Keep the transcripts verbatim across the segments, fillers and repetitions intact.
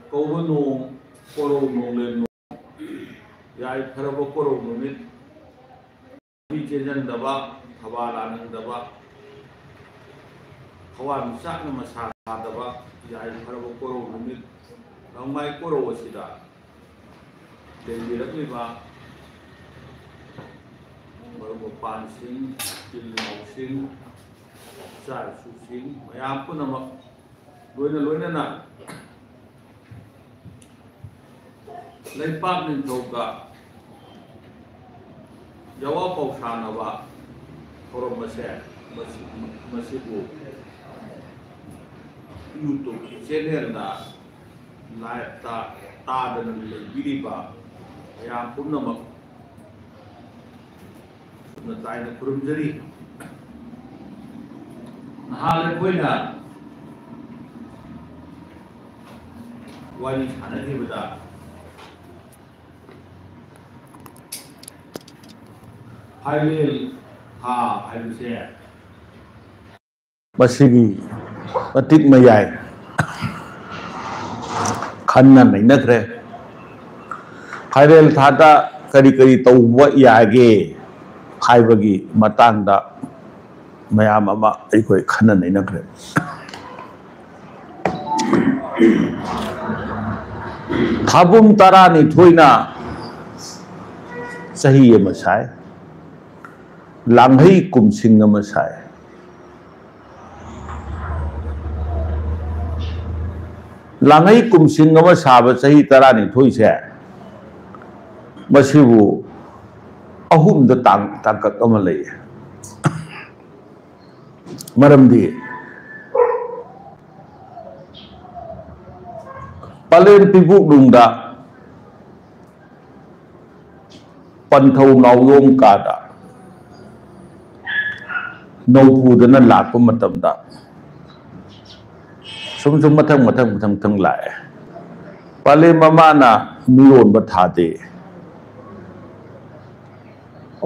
ꯀꯧꯕ ꯅꯣꯡ, ꯀꯣꯔꯧ ꯅꯣꯡꯂꯦꯟ ꯅꯣꯡ, ꯌꯥꯏꯐꯔꯕ ꯀꯣꯔꯧ ꯅꯨꯃꯤꯠ, ꯂꯝꯕꯤ ꯆꯦꯟꯖꯟꯗꯕ, ꯊꯕꯥ ꯂꯥꯅꯤꯡꯗꯕ, ꯊꯋꯥꯟꯃꯤꯆꯥꯛꯅ ꯃꯁꯥ ꯊꯥꯗꯕ, ꯌꯥꯏꯐꯔꯕ ꯀꯣꯔꯧ ꯅꯨꯃꯤꯠ, ꯂꯝꯃꯥꯏ ꯀꯣꯔꯧ ꯑꯁꯤꯗ ꯂꯩꯕꯤꯔꯛꯂꯤꯕ ꯃꯔꯨꯞ ꯃꯄꯥꯡꯁꯤꯡ, ꯏꯆꯤꯜ ꯏꯅꯥꯎꯁꯤꯡ, ꯏꯆꯥ ꯏꯁꯨꯁꯤꯡ, ꯃꯌꯥꯝ ꯄꯨꯝꯅꯃꯛ ꯂꯣꯏꯅ ꯂꯣꯏꯅꯅ ꯂꯩꯄꯥꯛ ꯅꯤꯡꯊꯧꯒ ꯌꯥꯋꯥ ꯄꯥꯎꯁꯥꯅꯕ ꯊꯧꯔꯝ ꯑꯁꯦ ꯃꯁꯤ-, ꯃꯁꯤꯕꯨ YouTube ꯀꯤ channel ꯗ live ꯇ ꯇꯥꯗꯅ ꯂꯩꯕꯤꯔꯤꯕ ꯃꯌꯥꯝ ꯄꯨꯝꯅꯃꯛ ꯁꯨꯝꯅ ꯇꯥꯏꯅ ꯈꯨꯔꯨꯝꯖꯔꯤ꯫ ꯅꯍꯥꯟ ꯑꯩꯈꯣꯏꯅ ꯋꯥꯔꯤ ꯁꯥꯟꯅꯈꯤꯕꯗ ꯐꯥꯏꯔꯦꯜ ꯊꯥ ꯍꯥꯏꯕꯁꯦ ꯃꯁꯤꯒꯤ ꯃꯇꯤꯛ ꯃꯌꯥꯏ ꯈꯟꯅ ꯅꯩꯅꯈ꯭ꯔꯦ꯫ ꯐꯥꯏꯔꯦꯜ ꯊꯥꯗ ꯀꯔꯤ ꯀꯔꯤ ꯇꯧꯕ ꯌꯥꯒꯦ ꯍꯥꯏꯕꯒꯤ ꯃꯇꯥꯡꯗ ꯃꯌꯥꯝ ꯑꯃ ꯑꯩꯈꯣꯏ ꯈꯟꯅ ꯅꯩꯅꯈ꯭ꯔꯦ꯫ ꯊꯥꯕꯨꯝ ꯇꯔꯥꯅꯤꯊꯣꯏꯅ ꯆꯍꯤ ꯑꯃ ꯁꯥꯏ, ꯂꯥꯡꯍꯩ ꯀꯨꯝꯁꯤꯡ ꯑꯃ ꯁꯥꯏ꯫ ꯂꯥꯡꯍꯩ ꯀꯨꯝꯁꯤꯡ ꯑꯃ ꯁꯥꯕ ꯆꯍꯤ ꯇꯔꯥꯅꯤꯊꯣꯏꯁꯦ, ꯃꯁꯤꯕꯨ ꯑꯍꯨꯝꯗ ꯇꯥꯡ-, ꯇꯥꯡꯀꯛ ꯑꯃ ꯂꯩꯌꯦ꯫ ꯃꯔꯝꯗꯤ ꯄꯂꯦꯝ ꯄꯤꯕꯨꯛꯅꯨꯡꯗ ꯄꯟꯊꯧ ꯅꯥꯎꯌꯣꯝ ꯀꯥꯗ ꯅꯧꯄꯨꯗꯅ ꯂꯥꯛꯄ ꯃꯇꯝꯗ ꯁꯨꯝ ꯁꯨꯝ ꯃꯊꯪ ꯃꯊꯪ ꯃꯊꯪ ꯃꯊꯪ ꯂꯥꯛꯑꯦ꯫ ꯄꯂꯦꯝ ꯃꯃꯥꯅ ꯃꯤꯔꯣꯟꯕ ꯊꯥꯗꯦ꯫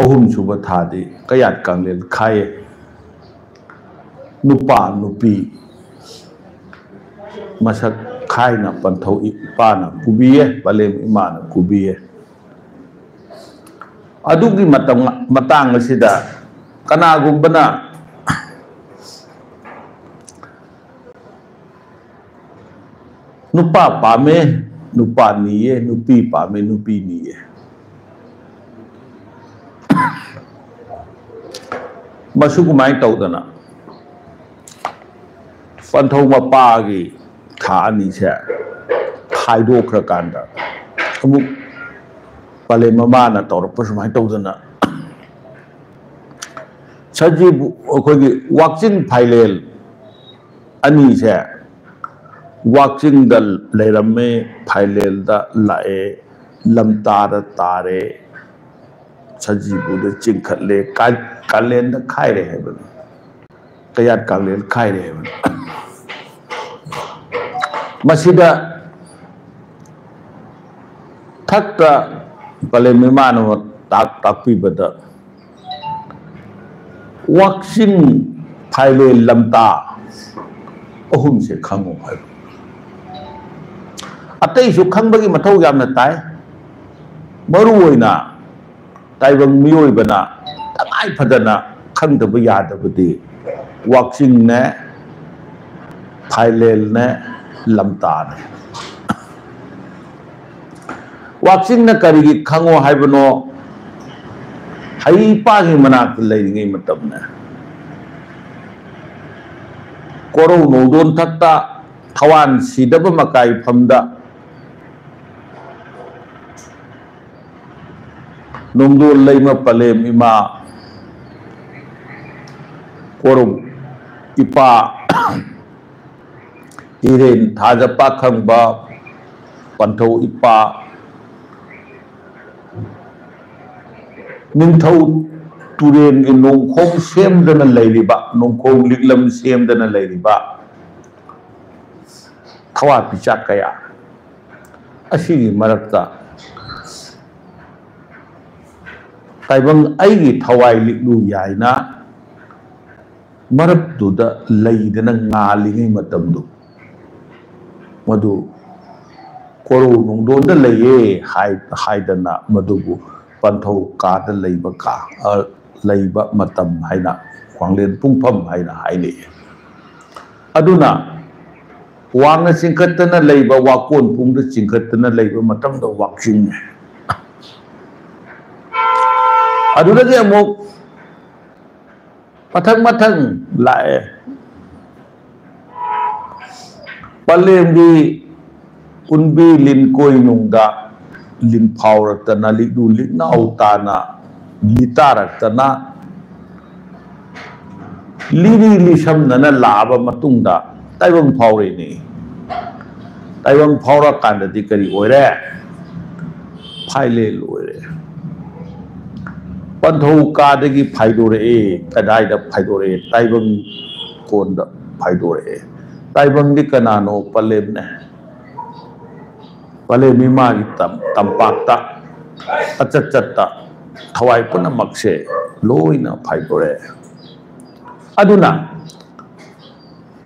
ꯑꯍꯨꯝꯁꯨꯕ ꯊꯥꯗꯤ ꯀꯌꯥꯠ ꯀꯥꯡꯂꯦꯟ ꯈꯥꯏꯌꯦ꯫ ꯅꯨꯄꯥ ꯅꯨꯄꯤ ꯃꯁꯛ ꯈꯥꯏꯅ ꯄꯟꯊꯧ ꯏꯄꯥꯅ ꯄꯨꯕꯤꯌꯦ, ꯄꯂꯦꯝ ꯏꯃꯥꯅ ꯄꯨꯕꯤꯌꯦ꯫ ꯑꯗꯨꯒꯤ ꯃꯇꯝ, ꯃꯇꯥꯡ ꯑꯁꯤꯗ ꯀꯅꯥꯒꯨꯝꯕꯅ ꯅꯨꯄꯥ ꯄꯥꯝꯃꯦ, ꯅꯨꯄꯥ ꯅꯤꯌꯦ, ꯅꯨꯄꯤ ꯄꯥꯝꯃꯦ, ꯅꯨꯄꯤ ꯅꯤꯌꯦ꯫ ꯃꯁꯨ ꯀꯃꯥꯏꯅ ꯇꯧꯗꯅ ꯄꯟꯊꯧ ꯃꯄꯥꯒꯤ ꯊꯥ ꯑꯅꯤꯁꯦ ꯈꯥꯏꯗꯣꯛꯈ꯭ꯔꯀꯥꯟꯗ ꯑꯃꯨꯛ ꯄꯂꯦꯝ ꯃꯃꯥꯅ ꯇꯧꯔꯛꯄ ꯁꯨꯃꯥꯏꯅ ꯇꯧꯗꯅ ꯁꯖꯤꯕꯨ ꯑꯩꯈꯣꯏꯒꯤ ꯋꯥꯛꯆꯤꯡ ꯐꯥꯏꯂꯦꯜ ꯑꯅꯤꯁꯦ ꯋꯥꯛꯆꯤꯡꯗ ꯂꯩꯔꯝꯃꯦ, ꯐꯥꯏꯂꯦꯜꯗ ꯂꯥꯛꯑꯦ, ꯂꯝꯇꯥꯗ ꯇꯥꯔꯦ, ꯁꯖꯤꯕꯨꯗ ꯆꯤꯡꯈꯠꯂꯦ, ꯀꯥ-, ꯀꯥꯂꯦꯟꯗ ꯈꯥꯏꯔꯦ ꯍꯥꯏꯕꯅꯤ꯫ ꯀꯌꯥꯠ ꯀꯥꯂꯦꯟ ꯈꯥꯏꯔꯦ ꯍꯥꯏꯕꯅꯤ꯫ ꯃꯁꯤꯗ ꯊꯛꯇ ꯄꯂꯦꯝ ꯏꯃꯥꯅ ꯇꯥꯛ-, ꯇꯥꯛꯄꯤꯕꯗ ꯋꯥꯛꯆꯤꯡ, ꯐꯥꯏꯂꯦꯜ, ꯂꯝꯇꯥ ꯑꯍꯨꯝꯁꯦ ꯈꯪꯉꯨ ꯍꯥꯏꯕ꯫ ꯑꯇꯩꯁꯨ ꯈꯪꯕꯒꯤ ꯃꯊꯧ ꯌꯥꯝꯅ ꯇꯥꯏ꯫ ꯃꯔꯨ ꯑꯣꯏꯅ ꯇꯥꯏꯕꯪ ꯃꯤꯑꯣꯏꯕꯅ ꯇꯉꯥꯏ ꯐꯗꯅ ꯈꯪꯗꯕ ꯌꯥꯗꯕꯗꯤ ꯋꯥꯛꯆꯤꯡꯅꯦ, ꯐꯥꯏꯂꯦꯜꯅꯦ, ꯂꯝꯇꯥꯅꯦ꯫ ꯋꯥꯛꯆꯤꯡꯅ ꯀꯔꯤꯒꯤ ꯈꯪꯉꯣ ꯍꯥꯏꯕꯅꯣ? ꯍꯩꯄꯥꯒꯤ ꯃꯅꯥꯛꯇ ꯂꯩꯔꯤꯉꯩ ꯃꯇꯝꯅꯦ꯫ ꯀꯣꯔꯧ ꯅꯣꯡꯗꯣꯟ ꯊꯛꯇ ꯊꯋꯥꯟ ꯁꯤꯗꯕ ꯃꯀꯥꯏ ꯐꯝꯗ ꯅꯣꯡꯗꯣꯜ ꯂꯩꯃ ꯄꯂꯦꯝ ꯏꯃꯥ, ꯀꯣꯔꯧ ꯏꯄꯥ, ꯏꯔꯦꯟ ꯊꯥꯖ ꯄꯥꯈꯪꯕ, ꯄꯟꯊꯧ ꯏꯄꯥ, ꯅꯤꯡꯊꯧ ꯇꯨꯔꯦꯜꯒꯤ ꯅꯣꯡꯈꯣꯡ ꯁꯦꯝꯗꯅ ꯂꯩꯔꯤꯕ, ꯅꯣꯡꯈꯣꯡ ꯂꯤꯛꯂꯝ ꯁꯦꯝꯗꯅ ꯂꯩꯔꯤꯕ ꯊꯋꯥꯟꯃꯤꯆꯥꯛ ꯀꯌꯥ ꯑꯁꯤꯒꯤ ꯃꯔꯛꯇ ꯇꯥꯏꯕꯪ ꯑꯩꯒꯤ ꯊꯋꯥꯏ ꯂꯤꯛꯂꯨ ꯌꯥꯏꯅ ꯃꯔꯛꯇꯨꯗ ꯂꯩꯗꯅ ꯉꯥꯜꯂꯤꯉꯩ ꯃꯇꯝꯗꯨ, ꯃꯗꯨ ꯀꯣꯔꯧ ꯅꯨꯡꯗꯣꯟꯗ ꯂꯩꯌꯦ ꯍꯥꯏ-, ꯍꯥꯏꯗꯅ ꯃꯗꯨꯕꯨ ꯄꯟꯊꯧ ꯀꯥꯗ ꯂꯩꯕ ꯀꯥ, ꯑ, ꯂꯩꯕ ꯃꯇꯝ ꯍꯥꯏꯅ ꯋꯥꯡꯂꯦꯟ ꯄꯨꯡꯐꯝ ꯍꯥꯏꯅ ꯍꯥꯏꯅꯩ꯫ ꯑꯗꯨꯅ ꯋꯥꯡꯅ ꯆꯤꯡꯈꯠꯇꯅ ꯂꯩꯕ, ꯋꯥꯀꯣꯟ ꯄꯨꯡꯗ ꯆꯤꯡꯈꯠꯇꯅ ꯂꯩꯕ ꯃꯇꯝꯗ ꯋꯥꯛꯆꯤꯡꯅꯤ꯫ ꯑꯗꯨꯗꯒꯤ ꯑꯃꯨꯛ ꯃꯊꯪ ꯃꯊꯪ ꯂꯥꯛꯑꯦ꯫ ꯄꯂꯦꯝꯒꯤ ꯀꯨꯟꯕꯤ ꯂꯤꯟꯀꯣꯏ ꯅꯨꯡꯗ ꯂꯤꯟ ꯐꯥꯎꯔꯛꯇꯅ, ꯂꯤꯛꯂꯨ ꯂꯤꯛꯅꯥꯎ ꯇꯥꯅ ꯂꯤꯇꯥꯔꯛꯇꯅ, ꯂꯤꯔꯤ ꯂꯤꯁꯝꯅꯅ ꯂꯥꯛꯑꯕ ꯃꯇꯨꯡꯗ ꯇꯥꯏꯕꯪ ꯐꯥꯎꯔꯛꯏꯅꯤ꯫ ꯇꯥꯏꯕꯪ ꯐꯥꯎꯔꯛꯀꯥꯟꯗꯗꯤ ꯀꯔꯤ ꯑꯣꯏꯔꯦ? ꯐꯥꯏꯂꯦꯜ ꯑꯣꯏꯔꯦ꯫ ꯄꯟꯊꯧ ꯀꯥꯗꯒꯤ ꯐꯥꯏꯗꯣꯔꯛꯑꯦ꯫ ꯀꯗꯥꯏꯗ ꯐꯥꯏꯗꯣꯔꯛꯑꯦ? ꯇꯥꯏꯕꯪ ꯀꯣꯟꯗ ꯐꯥꯏꯗꯣꯔꯛꯑꯦ꯫ ꯇꯥꯏꯕꯪꯗꯤ ꯀꯅꯥꯅꯣ? ꯄꯂꯦꯝꯅꯦ꯫ ꯄꯂꯦꯝ ꯏꯃꯥꯒꯤ ꯇꯝ-, ꯇꯝꯄꯥꯛꯇ ꯑꯆꯠ ꯆꯠꯇ ꯊꯋꯥꯏ ꯄꯨꯝꯅꯃꯛꯁꯦ ꯂꯣꯏꯅ ꯐꯥꯏꯗꯣꯔꯛꯑꯦ꯫ ꯑꯗꯨꯅ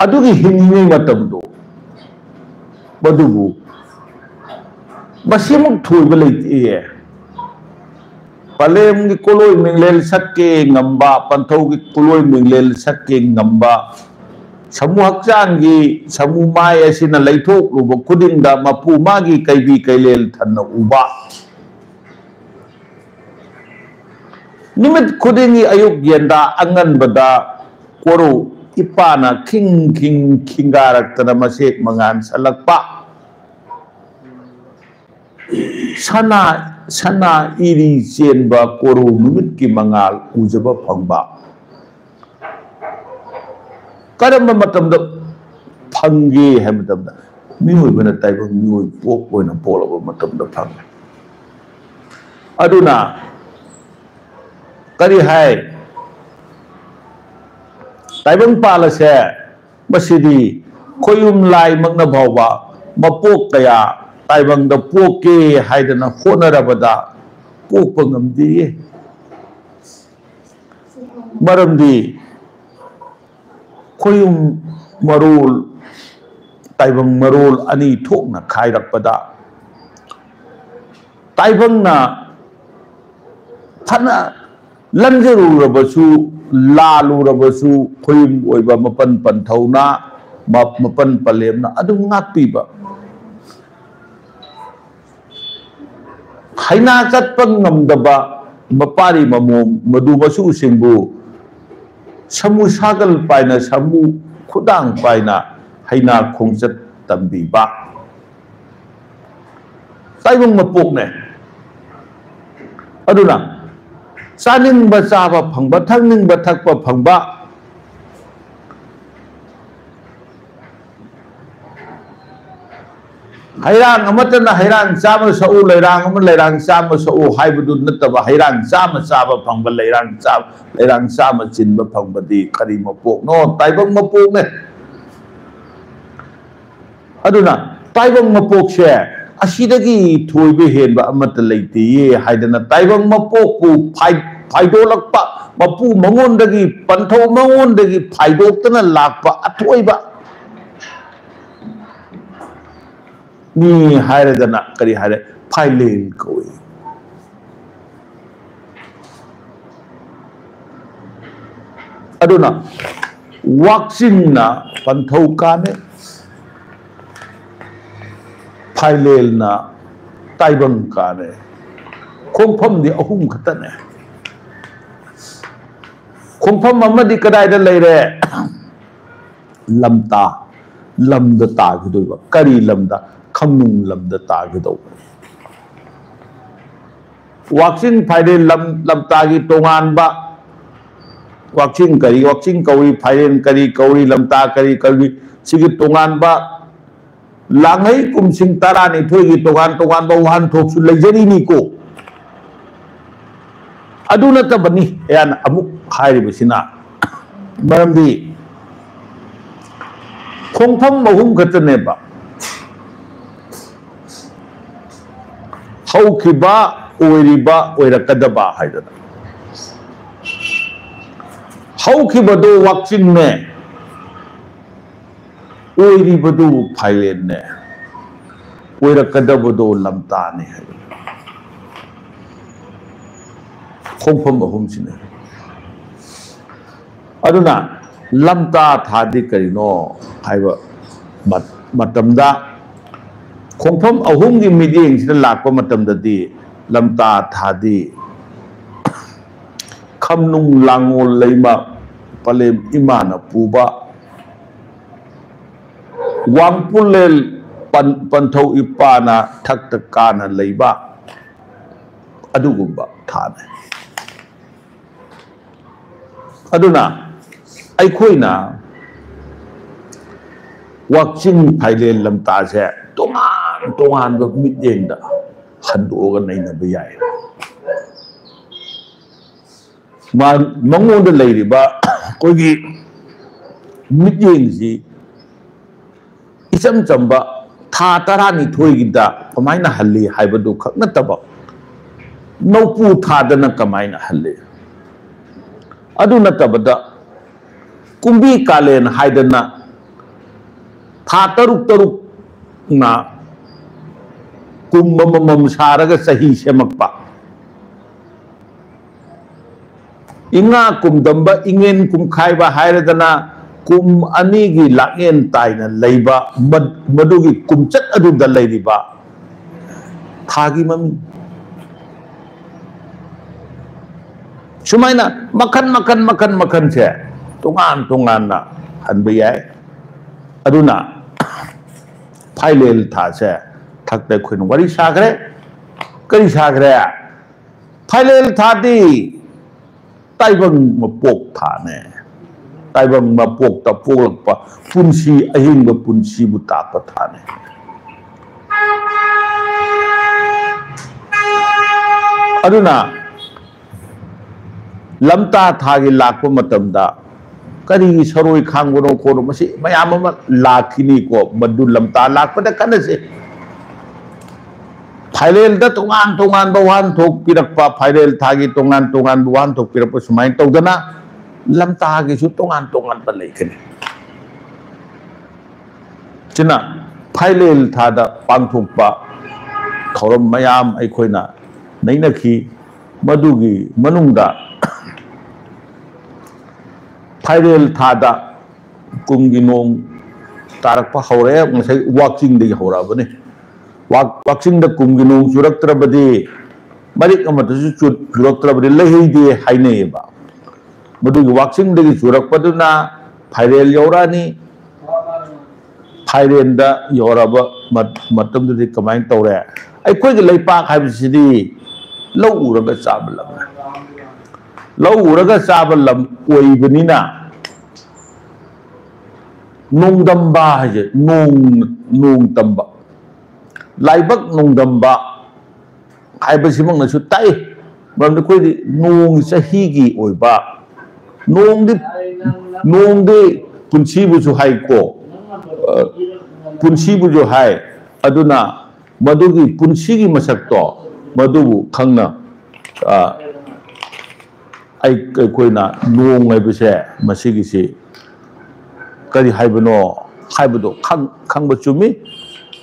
ꯑꯗꯨꯒꯤ ꯍꯤꯡꯂꯤꯉꯩ ꯃꯇꯝꯗꯣ, ꯃꯗꯨꯕꯨ ꯃꯁꯤꯃꯨꯛ ꯊꯣꯏꯕ ꯂꯩꯇꯦ꯫ ꯄꯂꯦꯝꯒꯤ ꯀꯣꯂꯣꯏ ꯃꯤꯡꯂꯦꯟ ꯁꯛꯀꯦ ꯉꯝꯕ, ꯄꯟꯊꯧꯒꯤ ꯀꯣꯂꯣꯏ ꯃꯤꯡꯂꯦꯟ ꯁꯛꯀꯦ ꯉꯝꯕ, ꯁꯃꯨ ꯍꯛꯆꯥꯡꯒꯤ ꯁꯃꯨ ꯃꯥꯏ ꯑꯁꯤꯅ ꯂꯩꯊꯣꯛꯂꯨꯕ ꯈꯨꯗꯤꯡꯗ ꯃꯄꯨ ꯃꯥꯒꯤ ꯀꯩꯕꯤ ꯀꯩꯂꯦꯟ ꯊꯟꯅ ꯎꯕ, ꯅꯨꯃꯤꯠ ꯈꯨꯗꯤꯡꯒꯤ ꯑꯌꯨꯛ ꯌꯦꯟꯗꯥ ꯑꯉꯟꯕꯗ ꯀꯣꯔꯧ ꯏꯄꯥꯅ ꯈꯤꯡ ꯈꯤꯡ ꯈꯤꯡꯒꯥꯔꯛꯇꯅ ꯃꯁꯦꯛ ꯃꯉꯥꯟ ꯁꯜꯂꯛꯄ, ꯁꯅꯥ, ꯁꯅꯥ ꯏꯔꯤ ꯆꯦꯟꯕ ꯀꯣꯔꯧ ꯅꯨꯃꯤꯠꯀꯤ ꯃꯉꯥꯜ ꯎꯖꯕ ꯐꯪꯕ꯫ ꯀꯔꯝꯕ ꯃꯇꯝꯗ ꯐꯪꯒꯦ ꯍꯥꯏꯕ ꯃꯇꯝꯗ, ꯃꯤꯑꯣꯏꯕꯅ ꯇꯥꯏꯕꯪ ꯃꯤꯑꯣꯏ ꯄꯣꯛ ꯑꯣꯏꯅ ꯄꯣꯛꯂꯕ ꯃꯇꯝꯗ ꯐꯪꯉꯤ꯫ ꯑꯗꯨꯅ ꯀꯔꯤ ꯍꯥꯏ? ꯇꯥꯏꯕꯪ ꯄꯥꯜ ꯑꯁꯦ ꯃꯁꯤꯗꯤ ꯈꯣꯌꯨꯝ ꯂꯥꯏꯃꯛꯅ ꯐꯥꯎꯕ ꯃꯄꯣꯛ ꯀꯌꯥ ꯇꯥꯏꯕꯪꯗ ꯄꯣꯛꯀꯦ ꯍꯥꯏꯗꯅ ꯍꯣꯠꯅꯔꯕꯗ ꯄꯣꯛꯄ ꯉꯝꯗꯦ꯫ ꯃꯔꯝꯗꯤ ꯈꯣꯌꯨꯝ ꯃꯔꯣꯜ ꯇꯥꯏꯕꯪ ꯃꯔꯣꯜ ꯑꯅꯤ ꯊꯣꯛꯅ ꯈꯥꯏꯔꯛꯄꯗ, ꯇꯥꯏꯕꯪꯅ ꯐꯅ ꯂꯟꯖꯔꯨꯔꯕꯁꯨ, ꯂꯥꯜꯂꯨꯔꯕꯁꯨ, ꯈꯣꯏꯌꯨꯝ ꯑꯣꯏꯕ ꯃꯄꯟ ꯄꯟꯊꯧꯅ, ꯃ-, ꯃꯄꯟ ꯄꯂꯦꯝꯅ ꯑꯗꯨꯝ ꯉꯥꯛꯄꯤꯕ꯫ ꯍꯩꯅꯥ ꯆꯠꯄ ꯉꯝꯗꯕ ꯃꯄꯥꯔꯤ ꯃꯃꯣꯝ ꯃꯗꯨ ꯃꯁꯨꯁꯤꯡꯕꯨ ꯁꯃꯨ ꯁꯥꯒꯜ ꯄꯥꯏꯅ, ꯁꯃꯨ ꯈꯨꯗꯥꯡ ꯄꯥꯏꯅ ꯍꯩꯅꯥ ꯈꯣꯡꯆꯠ ꯇꯝꯕꯤꯕ ꯇꯥꯏꯕꯪ ꯃꯄꯣꯛꯅꯦ꯫ ꯑꯗꯨꯅ ꯆꯥꯅꯤꯡꯕ ꯆꯥꯕ ꯐꯪꯕ, ꯊꯛꯅꯤꯡꯕ ꯊꯛꯄ ꯐꯪꯕ, ꯍꯩꯔꯥꯡ ꯑꯃꯠꯇꯅ ꯍꯩꯔꯥꯡ ꯆꯥꯝꯃ ꯁꯛꯎ, ꯂꯩꯔꯥꯡ ꯑꯃ ꯂꯩꯔꯥꯡ ꯆꯥꯝꯃ ꯁꯛꯎ ꯍꯥꯏꯕꯗꯨ ꯅꯠꯇꯕ, ꯍꯩꯔꯥꯡ ꯆꯥꯝꯃ ꯆꯥꯕ ꯐꯪꯕ, ꯂꯩꯔꯥꯡ ꯆꯥ-, ꯂꯩꯔꯥꯡ ꯆꯥꯝꯃ ꯆꯤꯟꯕ ꯐꯪꯕꯗꯤ ꯀꯔꯤ ꯃꯄꯣꯛꯅꯣ? ꯇꯥꯏꯕꯪ ꯃꯄꯣꯛꯅꯦ꯫ ꯑꯗꯨꯅ ꯇꯥꯏꯕꯪ ꯃꯄꯣꯛꯁꯦ ꯑꯁꯤꯗꯒꯤ ꯊꯣꯏꯕ ꯍꯦꯟꯕ ꯑꯃꯠꯇ ꯂꯩꯇꯦꯌꯦ ꯍꯥꯏꯗꯅ, ꯇꯥꯏꯕꯪ ꯃꯄꯣꯛꯄꯨ ꯐꯥꯏ-, ꯐꯥꯏꯗꯣꯛꯂꯛꯄ, ꯃꯄꯨ ꯃꯉꯣꯟꯗꯒꯤ, ꯄꯟꯊꯧ ꯃꯉꯣꯟꯗꯒꯤ ꯐꯥꯏꯗꯣꯛꯇꯅ ꯂꯥꯛꯄ ꯑꯊꯣꯏꯕ ꯃꯤ ꯍꯥꯏꯔꯒꯅ ꯀꯔꯤ ꯍꯥꯏꯔꯦ? ꯐꯥꯏꯂꯦꯜ ꯀꯧꯏ꯫ ꯑꯗꯨꯅ ꯋꯥꯛꯆꯤꯡꯅ ꯄꯟꯊꯧ ꯀꯥꯅꯦ, ꯐꯥꯏꯂꯦꯜꯅ ꯇꯥꯏꯕꯪ ꯀꯥꯅꯦ꯫ ꯈꯣꯡꯐꯝꯗꯤ ꯑꯍꯨꯝ ꯈꯛꯇꯅꯦ꯫ ꯈꯣꯡꯐꯝ ꯑꯃꯗꯤ ꯀꯗꯥꯏꯗ ꯂꯩꯔꯦ? ꯂꯝꯇꯥ, ꯂꯝꯗ ꯇꯥꯈꯤꯗꯣꯏꯕ꯫ ꯀꯔꯤ ꯂꯝꯗ? ꯈꯝꯅꯨꯡ ꯂꯝꯗ ꯇꯥꯈꯤꯗꯧꯕꯅꯤ꯫ ꯋꯥꯛꯆꯤꯡ ꯐꯥꯏꯔꯦꯟ ꯂꯝ, ꯂꯝꯇꯥꯒꯤ ꯇꯣꯉꯥꯟꯕ, ꯋꯥꯛꯆꯤꯡ ꯀꯔꯤ, ꯋꯥꯛꯆꯤꯡ ꯀꯧꯏ, ꯐꯥꯏꯔꯦꯟ ꯀꯔꯤ ꯀꯧꯏ, ꯂꯝꯇꯥ ꯀꯔꯤ ꯀꯧꯏ, ꯁꯤꯒꯤ ꯇꯣꯉꯥꯟꯕ ꯂꯥꯡꯍꯩ ꯀꯨꯝꯁꯤꯡ ꯇꯔꯥꯅꯤꯊꯣꯏꯒꯤ ꯇꯣꯉꯥꯟ ꯇꯣꯉꯥꯟꯕ ꯋꯥꯍꯟꯊꯣꯛꯁꯨ ꯂꯩꯖꯔꯤꯅꯤꯀꯣ꯫ ꯑꯗꯨ ꯅꯠꯇꯕꯅꯤ ꯑꯩꯅ ꯑꯃꯨꯛ ꯍꯥꯏꯔꯤꯕꯁꯤꯅ, ꯃꯔꯝꯗꯤ ꯈꯣꯡꯐꯝ ꯑꯍꯨꯝ ꯈꯛꯇꯅꯦꯕ: ꯍꯧꯈꯤꯕ, ꯑꯣꯏꯔꯤꯕ, ꯑꯣꯏꯔꯛꯀꯗꯕ ꯍꯥꯏꯗꯅ꯫ ꯍꯧꯈꯤꯕꯗꯣ ꯋꯥꯛꯆꯤꯡꯅꯦ, ꯑꯣꯏꯔꯤꯕꯗꯨ ꯐꯥꯏꯔꯦꯟꯅꯦ, ꯑꯣꯏꯔꯛꯀꯗꯕꯗꯣ ꯂꯝꯇꯥꯅꯦ ꯍꯥꯏꯕ ꯈꯣꯡꯐꯝ ꯑꯍꯨꯝꯁꯤꯅꯦ꯫ ꯑꯗꯨꯅ ꯂꯝꯇꯥ ꯊꯥꯗꯤ ꯀꯔꯤꯅꯣ ꯍꯥꯏꯕ ꯃꯠ-, ꯃꯇꯝꯗ ꯈꯣꯡꯐꯝ ꯑꯍꯨꯝꯒꯤ ꯃꯤꯠꯌꯦꯡꯁꯤꯗ ꯂꯥꯛꯄ ꯃꯇꯝꯗꯗꯤ ꯂꯝꯇꯥ ꯊꯥꯗꯤ ꯈꯝꯅꯨꯡ ꯂꯥꯡꯉꯣꯜ ꯂꯩꯃ ꯄꯂꯦꯝ ꯏꯃꯥꯅ ꯄꯨꯕ, ꯋꯥꯡꯄꯨꯂꯦꯜ ꯄꯟ-, ꯄꯟꯊꯧ ꯏꯄꯥꯅ ꯊꯛꯇ ꯀꯥꯅ ꯂꯩꯕ ꯑꯗꯨꯒꯨꯝꯕ ꯊꯥꯅꯤ꯫ ꯑꯗꯨꯅ ꯑꯩꯈꯣꯏꯅ ꯋꯥꯛꯆꯤꯡ ꯐꯥꯏꯂꯦꯟ ꯂꯝꯇꯥꯁꯦ ꯇꯣꯉꯥꯟ ꯇꯣꯉꯥꯟꯕ ꯃꯤꯠꯌꯦꯡꯗ ꯍꯟꯗꯣꯛꯑꯒ ꯅꯩꯅꯕ ꯌꯥꯏ꯫ ꯃꯥ-, ꯃꯉꯣꯟꯗ ꯂꯩꯔꯤꯕ ꯑꯩꯈꯣꯏꯒꯤ ꯃꯤꯠꯌꯦꯡꯁꯤ ꯏꯆꯝ ꯆꯝꯕ ꯊꯥ ꯇꯔꯥꯅꯤꯊꯣꯏꯒꯤꯗ ꯀꯃꯥꯏꯅ ꯍꯜꯂꯤ ꯍꯥꯏꯕꯗꯨ ꯈꯛ ꯅꯠꯇꯕ, ꯅꯧꯄꯨ ꯊꯥꯗꯅ ꯀꯃꯥꯏꯅ ꯍꯜꯂꯤ? ꯑꯗꯨ ꯅꯠꯇꯕꯗ ꯀꯨꯝꯕꯤ ꯀꯥꯂꯦꯟ ꯍꯥꯏꯗꯅ ꯊꯥ ꯇꯔꯨꯛ ꯇꯔꯨꯛꯅ ꯀꯨꯝ ꯑꯃꯃꯝ ꯁꯥꯔꯒ ꯆꯍꯤ ꯁꯦꯝꯃꯛꯄ, ꯏꯉꯥ ꯀꯨꯝꯗꯝꯕ, ꯏꯉꯦꯟ ꯀꯨꯝꯈꯥꯏꯕ ꯍꯥꯏꯔꯗꯅ ꯀꯨꯝ ꯑꯅꯤꯒꯤ ꯂꯥꯛꯉꯦꯟ ꯇꯥꯏꯅ ꯂꯩꯕ, ꯃ-, ꯃꯗꯨꯒꯤ ꯀꯨꯝꯆꯠ ꯑꯗꯨꯗ ꯂꯩꯔꯤꯕ ꯊꯥꯒꯤ ꯃꯃꯤꯡ꯫ ꯁꯨꯃꯥꯏꯅ ꯃꯈꯟ, ꯃꯈꯟ, ꯃꯈꯟ, ꯃꯈꯟꯁꯦ ꯇꯣꯉꯥꯟ ꯇꯣꯉꯥꯟꯅ ꯍꯟꯕ ꯌꯥꯏ꯫ ꯑꯗꯨꯅ ꯐꯥꯏꯂꯦꯜ ꯊꯥꯁꯦ ꯊꯛꯇ ꯑꯩꯈꯣꯏꯅ ꯋꯥꯔꯤ ꯁꯥꯈ꯭ꯔꯦ꯫ ꯀꯔꯤ ꯁꯥꯈ꯭ꯔꯦ? ꯐꯥꯏꯂꯦꯜ ꯊꯥꯗꯤ ꯇꯥꯏꯕꯪ ꯃꯄꯣꯛ ꯊꯥꯅꯦ꯫ ꯇꯥꯏꯕꯪ ꯃꯄꯣꯛꯇ ꯄꯣꯛꯂꯛꯄ ꯄꯨꯟꯁꯤ, ꯑꯍꯤꯡꯕ ꯄꯨꯟꯁꯤꯕꯨ ꯇꯥꯛꯄ ꯊꯥꯅꯦ꯫ ꯑꯗꯨꯅ ꯂꯝꯇꯥ ꯊꯥꯒꯤ ꯂꯥꯛꯄ ꯃꯇꯝꯗ ꯀꯔꯤꯒꯤ ꯁꯔꯣꯏ ꯈꯥꯡꯕꯅꯣ ꯈꯣꯠꯅꯣ, ꯃꯁꯤ ꯃꯌꯥꯝ ꯑꯃ ꯂꯥꯛꯈꯤꯅꯤꯀꯣ꯫ ꯃꯗꯨ ꯂꯝꯇꯥ ꯂꯥꯛꯄꯗ ꯈꯟꯅꯁꯦ꯫ ꯐꯥꯏꯔꯦꯜꯗ ꯇꯣꯉꯥꯟ ꯇꯣꯉꯥꯟꯕ ꯋꯥꯍꯟꯊꯣꯛ ꯄꯤꯔꯛꯄ, ꯐꯥꯏꯔꯦꯜ ꯊꯥꯒꯤ ꯇꯣꯉꯥꯟ ꯇꯣꯉꯥꯟꯕ ꯋꯥꯍꯟꯊꯣꯛ ꯄꯤꯔꯛꯄ, ꯁꯨꯃꯥꯏꯅ ꯇꯧꯗꯅ ꯂꯝꯇꯥꯒꯤꯁꯨ ꯇꯣꯉꯥꯟ ꯇꯣꯉꯥꯟꯕ ꯂꯩꯒꯅꯤ꯫ ꯁꯤꯅ ꯐꯥꯏꯔꯦꯜ ꯊꯥꯗ ꯄꯥꯡꯊꯣꯛꯄ ꯊꯧꯔꯝ ꯃꯌꯥꯝ ꯑꯩꯈꯣꯏꯅ ꯅꯩꯅꯈꯤ꯫ ꯃꯗꯨꯒꯤ ꯃꯅꯨꯡꯗ ꯐꯥꯏꯔꯦꯜ ꯊꯥꯗ ꯀꯨꯝꯒꯤ ꯅꯣꯡ ꯇꯥꯔꯛꯄ ꯍꯧꯔꯦ꯫ ꯉꯁꯥꯏ ꯋꯥꯛꯆꯤꯡꯗꯒꯤ ꯍꯧꯔꯛꯑꯕꯅꯤ꯫ ꯋꯥꯛ-, ꯋꯥꯛꯆꯤꯡꯗ ꯀꯨꯝꯒꯤ ꯅꯣꯡ ꯆꯨꯔꯛꯇ꯭ꯔꯕꯗꯤ, ꯃꯔꯤꯛ ꯑꯃꯠꯇꯁꯨ ꯆꯨ-, ꯆꯨꯔꯛꯇ꯭ꯔꯕꯗꯤ ꯂꯩꯍꯩꯗꯦ ꯍꯥꯏꯅꯩꯌꯦꯕ꯫ ꯃꯗꯨꯒꯤ ꯋꯥꯛꯆꯤꯡꯗꯒꯤ ꯆꯨꯔꯛꯄꯗꯨꯅ ꯐꯥꯏꯔꯦꯜ ꯌꯧꯔꯛꯑꯅꯤ꯫ ꯐꯥꯏꯔꯦꯟꯗ ꯌꯧꯔꯕ ꯃꯠ-, ꯃꯇꯝꯗꯨꯗꯤ ꯀꯃꯥꯏꯅ ꯇꯧꯔꯦ? ꯑꯩꯈꯣꯏꯒꯤ ꯂꯩꯄꯥꯛ ꯍꯥꯏꯕꯁꯤꯗꯤ ꯂꯧ ꯎꯔꯒ ꯆꯥꯕ ꯂꯝꯅꯤ꯫ ꯂꯧ ꯎꯔꯒ ꯆꯥꯕ ꯂꯝ ꯑꯣꯏꯕꯅꯤꯅ, ꯅꯣꯡꯗꯝꯕ ꯍꯥꯏꯁꯦ ꯅꯣꯡ, ꯅꯣꯡ ꯇꯝꯕ, ꯂꯥꯏꯕꯛ ꯅꯣꯡꯗꯝꯕ ꯍꯥꯏꯕꯁꯤꯃꯛꯅꯁꯨ ꯇꯥꯛꯏ꯫ ꯃꯔꯝꯗꯤ ꯑꯩꯈꯣꯏꯗꯤ ꯅꯣꯡ ꯆꯍꯤꯒꯤ ꯑꯣꯏꯕ, ꯅꯣꯡꯗꯤ, ꯅꯣꯡꯗꯤ ꯄꯨꯟꯁꯤꯕꯨꯁꯨ ꯍꯥꯏꯀꯣ, ꯑ, ꯄꯨꯟꯁꯤꯕꯨꯁꯨ ꯍꯥꯏ꯫ ꯑꯗꯨꯅ ꯃꯗꯨꯒꯤ ꯄꯨꯟꯁꯤꯒꯤ ꯃꯁꯛꯇꯣ, ꯃꯗꯨꯕꯨ ꯈꯪꯅ, ꯑ, ꯑꯩ-, ꯑꯩꯈꯣꯏꯅ ꯅꯣꯡ ꯍꯥꯏꯕꯁꯦ, ꯃꯁꯤꯒꯤꯁꯤ ꯀꯔꯤ ꯍꯥꯏꯕꯅꯣ ꯍꯥꯏꯕꯗꯣ ꯈꯪ-, ꯈꯪꯕ ꯆꯨꯝꯃꯤ꯫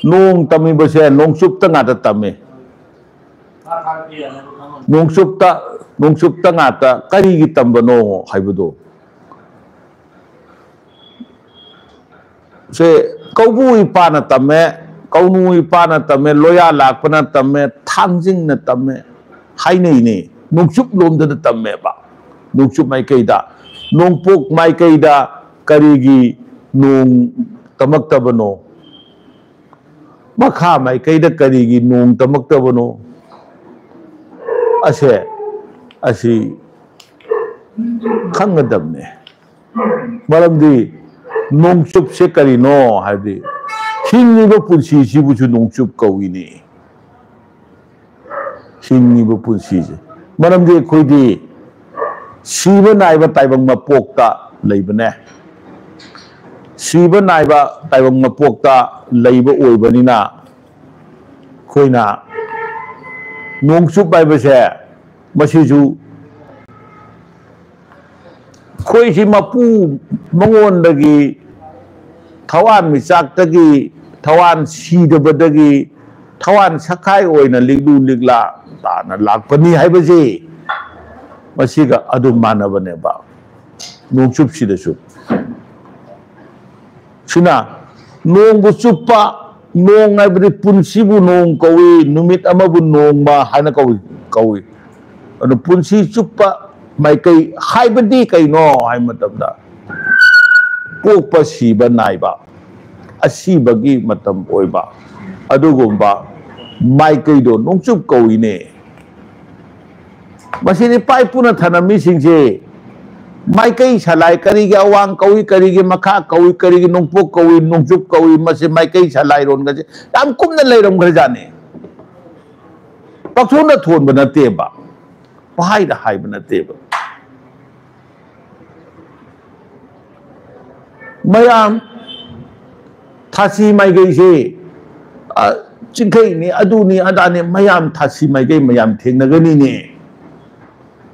ꯅꯣꯡ ꯇꯝꯃꯤꯕꯁꯦ ꯅꯣꯡꯆꯨꯞꯇ ꯉꯥꯛꯇ ꯇꯝꯃꯤ꯫ ꯅꯣꯡꯆꯨꯞꯇ, ꯅꯣꯡꯆꯨꯞꯇ ꯉꯥꯛꯇ ꯀꯔꯤꯒꯤ ꯇꯝꯕꯅꯣ ꯍꯥꯏꯕꯗꯣ꯫ ꯁꯦ ꯀꯧꯕꯨ ꯏꯄꯥꯅ ꯇꯝꯃꯦ, ꯀꯧꯅꯨ ꯏꯄꯥꯅ ꯇꯝꯃꯦ, ꯂꯣꯌꯥ ꯂꯥꯛꯄꯅ ꯇꯝꯃꯦ, ꯊꯥꯡꯖꯤꯡꯅ ꯇꯝꯃꯦ ꯍꯥꯏꯅꯩꯅꯦ꯫ ꯅꯣꯡꯆꯨꯞ ꯂꯣꯝꯗꯅ ꯇꯝꯃꯦꯕ, ꯅꯣꯡꯆꯨꯞ ꯃꯥꯏꯀꯩꯗ꯫ ꯅꯣꯡꯄꯣꯛ ꯃꯥꯏꯀꯩꯗ ꯀꯔꯤꯒꯤ ꯅꯣꯡ ꯇꯝꯃꯛꯇꯕꯅꯣ? ꯃꯈꯥ ꯃꯥꯏꯀꯩꯗ ꯀꯔꯤꯒꯤ ꯅꯣꯡ ꯇꯝꯃꯛꯇꯕꯅꯣ? ꯑꯁꯦ, ꯑꯁꯤ ꯈꯪꯒꯗꯕꯅꯦ꯫ ꯃꯔꯝꯗꯤ ꯅꯣꯡꯆꯨꯞꯁꯦ ꯀꯔꯤꯅꯣ ꯍꯥꯏꯕꯗꯤ, ꯍꯤꯡꯉꯤꯕ ꯄꯨꯟꯁꯤꯁꯤꯕꯨꯁꯨ ꯅꯣꯡꯆꯨꯞ ꯀꯧꯏꯅꯤ꯫ ꯍꯤꯡꯉꯤꯕ ꯄꯨꯟꯁꯤꯁꯦ꯫ ꯃꯔꯝꯗꯤ ꯑꯩꯈꯣꯏꯗꯤ ꯁꯤꯕ ꯅꯥꯏꯕ ꯇꯥꯏꯕꯪ ꯃꯄꯣꯛꯇ ꯂꯩꯕꯅꯦ꯫ ꯁꯤꯕ ꯅꯥꯏꯕ ꯇꯥꯏꯕꯪ ꯃꯄꯣꯛꯇ ꯂꯩꯕ ꯑꯣꯏꯕꯅꯤꯅ, ꯑꯩꯈꯣꯏꯅ ꯅꯣꯡꯆꯨꯞ ꯍꯥꯏꯕꯁꯦ, ꯃꯁꯤꯁꯨ ꯑꯩꯈꯣꯏꯁꯤ ꯃꯄꯨ ꯃꯉꯣꯟꯗꯒꯤ ꯊꯋꯥꯟꯃꯤꯆꯥꯛꯇꯒꯤ, ꯊꯋꯥꯟ ꯁꯤꯗꯕꯗꯒꯤ, ꯊꯋꯥꯟ ꯁꯛꯈꯥꯏ ꯑꯣꯏꯅ ꯂꯤꯛꯂꯨ ꯂꯤꯛꯂꯥ ꯇꯥꯅ ꯂꯥꯛꯄꯅꯤ ꯍꯥꯏꯕꯁꯤ ꯃꯁꯤꯒ ꯑꯗꯨꯝ ꯃꯥꯟꯅꯕꯅꯦꯕ꯫ ꯅꯣꯡꯆꯨꯞꯁꯤꯗꯁꯨ ꯁꯤꯅ ꯅꯣꯡꯕꯨ ꯆꯨꯞꯄ, ꯅꯣꯡ ꯍꯥꯏꯕꯗꯤ ꯄꯨꯟꯁꯤꯕꯨ ꯅꯣꯡ ꯀꯧꯏ, ꯅꯨꯃꯤꯠ ꯑꯃꯕꯨ ꯅꯣꯡꯃ ꯍꯥꯏꯅ ꯀꯧꯏ, ꯀꯧꯏ꯫ ꯑꯗꯨ ꯄꯨꯟꯁꯤ ꯆꯨꯞꯄ ꯃꯥꯏꯀꯩ ꯍꯥꯏꯕꯗꯤ ꯀꯩꯅꯣ ꯍꯥꯏꯕ ꯃꯇꯝꯗ, ꯄꯣꯛꯄ, ꯁꯤꯕ, ꯅꯥꯏꯕ, ꯑꯁꯤꯕꯒꯤ ꯃꯇꯝ ꯑꯣꯏꯕ, ꯑꯗꯨꯒꯨꯝꯕ ꯃꯥꯏꯀꯩꯗꯣ ꯅꯣꯡꯆꯨꯞ ꯀꯧꯏꯅꯦ꯫ ꯃꯁꯤꯗꯤ ꯏꯄꯥ ꯏꯄꯨꯅ ꯊꯅꯝꯃꯤꯁꯤꯡꯁꯦ ꯃꯥꯏꯀꯩ ꯁꯂꯥꯏ, ꯀꯔꯤꯒꯤ ꯑꯋꯥꯡ ꯀꯧꯏ, ꯀꯔꯤꯒꯤ ꯃꯈꯥ ꯀꯧꯏ, ꯀꯔꯤꯒꯤ ꯅꯣꯡꯄꯣꯛ ꯀꯧꯏ, ꯅꯣꯡꯆꯨꯞ ꯀꯧꯏ, ꯃꯁꯤ ꯃꯥꯏꯀꯩ ꯁꯂꯥꯏꯔꯣꯟꯒꯁꯦ ꯌꯥꯝ ꯀꯨꯞꯅ ꯂꯩꯔꯝꯈ꯭ꯔꯖꯥꯠꯅꯤ꯫ ꯄꯥꯛꯊꯣꯛꯅ ꯊꯣꯟꯕ ꯅꯠꯇꯦꯕ, ꯄꯍꯥꯏꯗ ꯍꯥꯏꯕ ꯅꯠꯇꯦꯕ꯫ ꯃꯌꯥꯝ ꯊꯥꯁꯤ ꯃꯥꯏꯀꯩꯁꯦ, ꯑ, ꯆꯤꯡꯈꯩꯅꯤ, ꯑꯗꯨꯅꯤ, ꯑꯗꯥꯅꯤ, ꯃꯌꯥꯝ ꯊꯥꯁꯤ ꯃꯥꯏꯀꯩ ꯃꯌꯥꯝ ꯊꯦꯡꯅꯒꯅꯤꯅꯦ꯫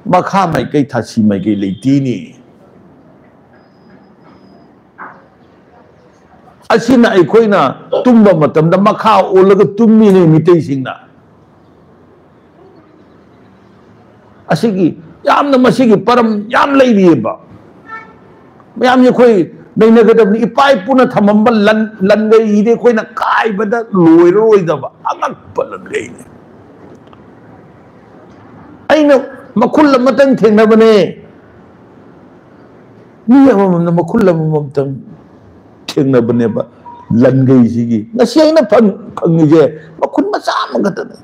ꯃꯈꯥ ꯃꯥꯏꯀꯩ ꯊꯥꯁꯤ ꯃꯥꯏꯀꯩ ꯂꯩꯇꯦꯅꯦ꯫ ꯑꯁꯤꯅ ꯑꯩꯈꯣꯏꯅ ꯇꯨꯝꯕ ꯃꯇꯝꯗ ꯃꯈꯥ ꯑꯣꯜꯂꯒ ꯇꯨꯝꯃꯤꯅꯦ ꯃꯤꯇꯩꯁꯤꯡꯅ꯫ ꯑꯁꯤꯒꯤ ꯌꯥꯝꯅ, ꯃꯁꯤꯒꯤ ꯄꯔꯝ ꯌꯥꯝ ꯂꯩꯔꯤꯑꯕ꯫ ꯃꯌꯥꯝꯁꯦ ꯑꯩꯈꯣꯏ ꯅꯩꯅꯒꯗꯕꯅꯤ꯫ ꯏꯄꯥ ꯏꯄꯨꯅ ꯊꯝꯃꯝꯕ ꯂꯟ, ꯂꯟꯒꯩꯁꯤꯗꯤ ꯑꯩꯈꯣꯏꯅ ꯀꯥꯏꯕꯗ ꯂꯣꯏꯔꯔꯣꯏꯗꯕ ꯑꯉꯛꯄ ꯂꯟꯒꯩꯅꯤ꯫ ꯑꯩꯅ ꯃꯈꯨꯜ ꯑꯃꯇꯪ ꯊꯦꯡꯅꯕꯅꯦ꯫ ꯃꯤ ꯑꯃꯃꯝꯅ ꯃꯈꯨꯜ ꯑꯃꯃꯝꯇꯪ ꯊꯦꯡꯅꯕꯅꯦꯕ ꯂꯟꯒꯩꯁꯤꯒꯤ꯫ ꯉꯁꯤ ꯑꯩꯅ ꯐꯪ-, ꯐꯪꯉꯤꯁꯦ ꯃꯈꯨꯜ ꯃꯆꯥ ꯑꯃꯈꯛꯇꯅꯦ꯫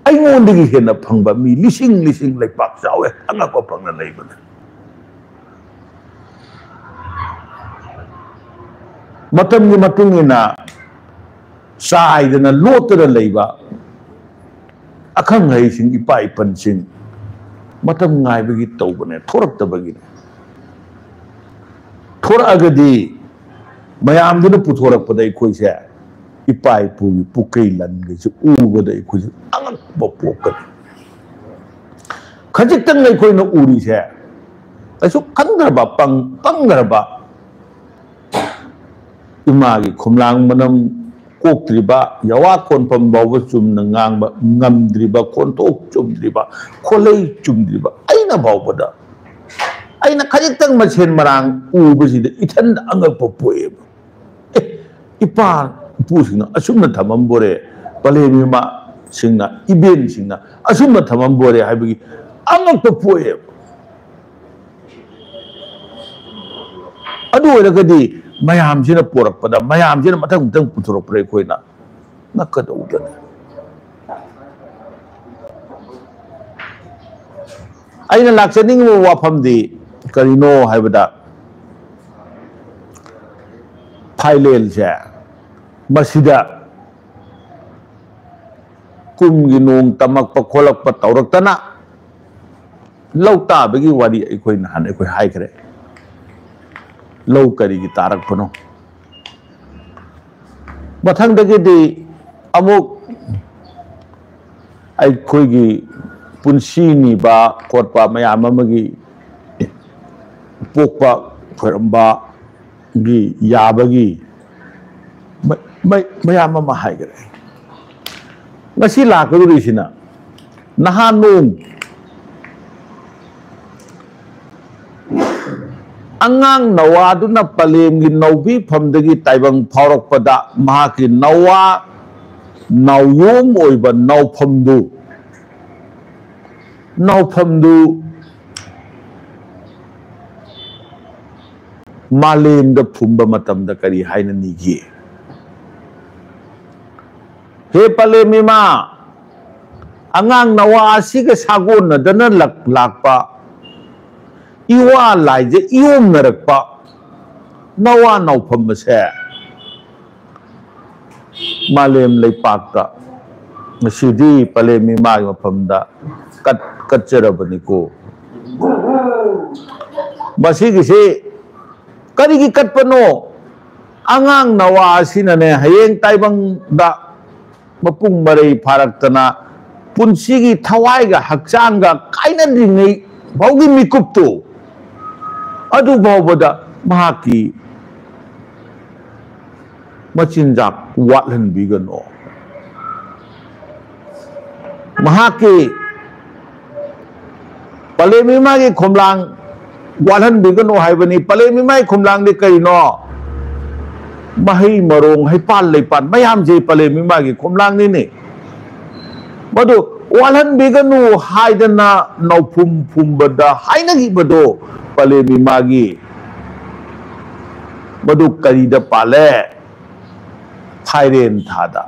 ꯑꯩꯉꯣꯟꯗꯒꯤ ꯍꯦꯟꯅ ꯐꯪꯕ ꯃꯤ ꯂꯤꯁꯤꯡ ꯂꯤꯁꯤꯡ ꯂꯩꯄꯥꯛ ꯆꯥꯎꯋꯦ, ꯑꯉꯛꯄ ꯐꯪꯅ ꯂꯩꯕꯅꯦ꯫ ꯃꯇꯝꯒꯤ ꯃꯇꯨꯡ ꯏꯟꯅ ꯆꯥꯏꯗꯅ ꯂꯣꯠꯇꯅ ꯂꯩꯕ ꯑꯈꯪ ꯑꯍꯩꯁꯤꯡ, ꯏꯄꯥ ꯏꯄꯟꯁꯤꯡ ꯃꯇꯝ ꯉꯥꯏꯕꯒꯤ ꯇꯧꯕꯅꯦ, ꯊꯣꯔꯛꯇꯕꯒꯤꯅꯦ꯫ ꯊꯣꯔꯛꯑꯒꯗꯤ ꯃꯌꯥꯝꯗꯨꯅ ꯄꯨꯊꯣꯔꯛꯄꯗ ꯑꯩꯈꯣꯏꯁꯦ ꯏꯄꯥ ꯏꯄꯨꯒꯤ ꯄꯨꯀꯩ ꯂꯟꯒꯁꯦ ꯎꯕꯗ ꯑꯩꯈꯣꯏꯁꯦ ꯑꯉꯛꯄ ꯄꯣꯛꯀꯅꯤ꯫ ꯈꯖꯤꯛꯇꯪ ꯑꯩꯈꯣꯏꯅ ꯎꯔꯤꯁꯦ ꯀꯩꯁꯨ ꯈꯪꯗ꯭ꯔꯕ, ꯄꯪ-, ꯄꯪꯈ꯭ꯔꯕ, ꯏꯃꯥꯒꯤ ꯈꯨꯝꯂꯥꯡ ꯃꯅꯝ ꯀꯣꯛꯇ꯭ꯔꯤꯕ, ꯌꯥꯋꯥ ꯀꯣꯟꯐꯝ ꯐꯥꯎꯕ ꯆꯨꯝꯅ ꯉꯥꯡꯕ ꯉꯝꯗ꯭ꯔꯤꯕ, ꯈꯣꯟꯊꯣꯛ ꯆꯨꯝꯗ꯭ꯔꯤꯕ, ꯈꯣꯜꯂꯩ ꯆꯨꯝꯗ꯭ꯔꯤꯕ ꯑꯩꯅ ꯐꯥꯎꯕꯗ, ꯑꯩꯅ ꯈꯖꯤꯛꯇꯪ ꯃꯁꯦꯟ ꯃꯔꯥꯡ ꯎꯕꯁꯤꯗ ꯏꯊꯟꯗ ꯑꯉꯛꯄ ꯄꯣꯛꯑꯦꯕ꯫ ꯑꯦ, ꯏꯄꯥ ꯏꯄꯨꯁꯤꯡꯅ ꯑꯁꯨꯝꯅ ꯊꯝꯃꯝꯕꯣꯔꯦ, ꯄꯂꯦꯝ ꯏꯃꯥꯁꯤꯡꯅ, ꯏꯕꯦꯟꯁꯤꯡꯅ ꯑꯁꯨꯝꯅ ꯊꯝꯃꯝꯕꯣꯔꯦ ꯍꯥꯏꯕꯒꯤ ꯑꯉꯛꯄ ꯄꯣꯛꯑꯦꯕ꯫ ꯑꯗꯨ ꯑꯣꯏꯔꯒꯗꯤ ꯃꯌꯥꯝꯁꯤꯅ ꯄꯣꯔꯛꯄꯗ, ꯃꯌꯥꯝꯁꯤꯅ ꯃꯊꯪ ꯃꯊꯪ ꯄꯨꯊꯣꯔꯛꯄꯗ ꯑꯩꯈꯣꯏꯅ ꯉꯛꯀꯗꯧꯕꯗꯅꯤ꯫ ꯑꯩꯅ ꯂꯥꯛꯆꯅꯤꯡꯕ ꯋꯥꯐꯝꯗꯤ ꯀꯔꯤꯅꯣ ꯍꯥꯏꯕꯗ, ꯐꯥꯏꯂꯦꯟꯁꯦ ꯃꯁꯤꯗ ꯀꯨꯝꯒꯤ ꯅꯣꯡ ꯇꯝꯃꯛꯄ ꯈꯣꯠꯂꯛꯄ ꯇꯧꯔꯛꯇꯅ ꯂꯧ ꯇꯥꯕꯒꯤ ꯋꯥꯔꯤ ꯑꯩꯈꯣꯏ ꯅꯍꯥꯟ ꯑꯩꯈꯣꯏ ꯍꯥꯏꯈ꯭ꯔꯦ꯫ ꯂꯧ ꯀꯔꯤꯒꯤ ꯇꯥꯔꯛꯄꯅꯣ? ꯃꯊꯪꯗꯒꯤꯗꯤ ꯑꯃꯨꯛ ꯑꯩꯈꯣꯏꯒꯤ ꯄꯨꯟꯁꯤ ꯅꯤꯕ ꯈꯣꯠꯄ ꯃꯌꯥꯝ ꯑꯃꯒꯤ ꯄꯣꯛꯄ ꯈꯣꯏꯔꯝꯕꯒꯤ ꯌꯥꯕꯒꯤ ꯃ-, ꯃ-, ꯃꯌꯥꯝ ꯑꯃ ꯍꯥꯏꯈ꯭ꯔꯦ꯫ ꯉꯁꯤ ꯂꯥꯛꯀꯗꯧꯔꯤꯁꯤꯅ ꯅꯍꯥꯟ ꯅꯣꯡ ꯑꯉꯥꯡ ꯅꯋꯥꯗꯨꯅ ꯄꯂꯦꯝꯒꯤ ꯅꯧꯕꯤꯐꯝꯗꯒꯤ ꯇꯥꯏꯕꯪ ꯐꯥꯎꯔꯛꯄꯗ ꯃꯍꯥꯛꯀꯤ ꯅꯋꯥ ꯅꯥꯎꯌꯣꯝ ꯑꯣꯏꯕ ꯅꯥꯎꯐꯝꯗꯨ, ꯅꯥꯎꯐꯝꯗꯨ ꯃꯥꯂꯦꯝꯗ ꯐꯨꯝꯕ ꯃꯇꯝꯗ ꯀꯔꯤ ꯍꯥꯏꯅ ꯅꯤꯒꯦ? ꯍꯦ ꯄꯂꯦꯝ ꯏꯃꯥ, ꯑꯉꯥꯡ ꯅꯋꯥ ꯑꯁꯤꯒ ꯁꯥꯒꯣꯟꯅꯗꯅ ꯂꯛ-, ꯂꯥꯛꯄ ꯏꯋꯥ ꯂꯥꯏꯖ ꯏꯌꯣꯝꯅꯔꯛꯄ ꯅꯋꯥ ꯅꯥꯎꯐꯝ ꯑꯁꯦ ꯃꯥꯂꯦꯝ ꯂꯩꯄꯥꯛꯇ ꯉꯁꯤꯗꯤ ꯄꯂꯦꯝ ꯏꯃꯥꯒꯤ ꯃꯐꯝꯗ ꯀꯠ-, ꯀꯠꯆꯔꯕꯅꯤꯀꯣ꯫ ꯃꯁꯤꯒꯤꯁꯤ ꯀꯔꯤꯒꯤ ꯀꯠꯄꯅꯣ? ꯑꯉꯥꯡ ꯅꯋꯥ ꯑꯁꯤꯅꯅꯦ, ꯍꯌꯦꯡ ꯇꯥꯏꯕꯪꯗ ꯃꯄꯨꯡ ꯃꯔꯩ ꯐꯥꯔꯛꯇꯅ ꯄꯨꯟꯁꯤꯒꯤ ꯊꯋꯥꯏꯒ ꯍꯛꯆꯥꯡꯒ ꯀꯥꯏꯅꯗ꯭ꯔꯤꯉꯩ ꯐꯥꯎꯒꯤ ꯃꯤꯀꯨꯞꯇꯨ, ꯑꯗꯨ ꯐꯥꯎꯕꯗ ꯃꯍꯥꯛꯀꯤ ꯃꯆꯤꯟꯖꯥꯛ ꯋꯥꯠꯍꯟꯕꯤꯒꯅꯨ꯫ ꯃꯍꯥꯛꯀꯤ ꯄꯂꯦꯝ ꯏꯃꯥꯒꯤ ꯈꯣꯝꯂꯥꯡ ꯋꯥꯠꯍꯟꯕꯤꯒꯅꯨ ꯍꯥꯏꯕꯅꯤ꯫ ꯄꯂꯦꯝ ꯏꯃꯥꯒꯤ ꯈꯣꯝꯂꯥꯡꯗꯤ ꯀꯔꯤꯅꯣ? ꯃꯍꯩ ꯃꯔꯣꯡ, ꯍꯩꯄꯥꯜ ꯂꯩꯄꯥꯜ ꯃꯌꯥꯝꯁꯦ ꯄꯂꯦꯝ ꯏꯃꯥꯒꯤ ꯈꯣꯝꯂꯥꯡꯅꯤꯅꯦ꯫ ꯃꯗꯨ ꯋꯥꯠꯍꯟꯕꯤꯒꯅꯨ ꯍꯥꯏꯗꯅ ꯅꯥꯎꯐꯨꯝ ꯐꯨꯝꯕꯗ ꯍꯥꯏꯅꯈꯤꯕꯗꯣ, ꯄꯂꯦꯝ ꯏꯃꯥꯒꯤ, ꯃꯗꯨ ꯀꯔꯤꯗ ꯄꯥꯜꯂꯦ? ꯐꯥꯏꯔꯦꯟ ꯊꯥꯗ꯫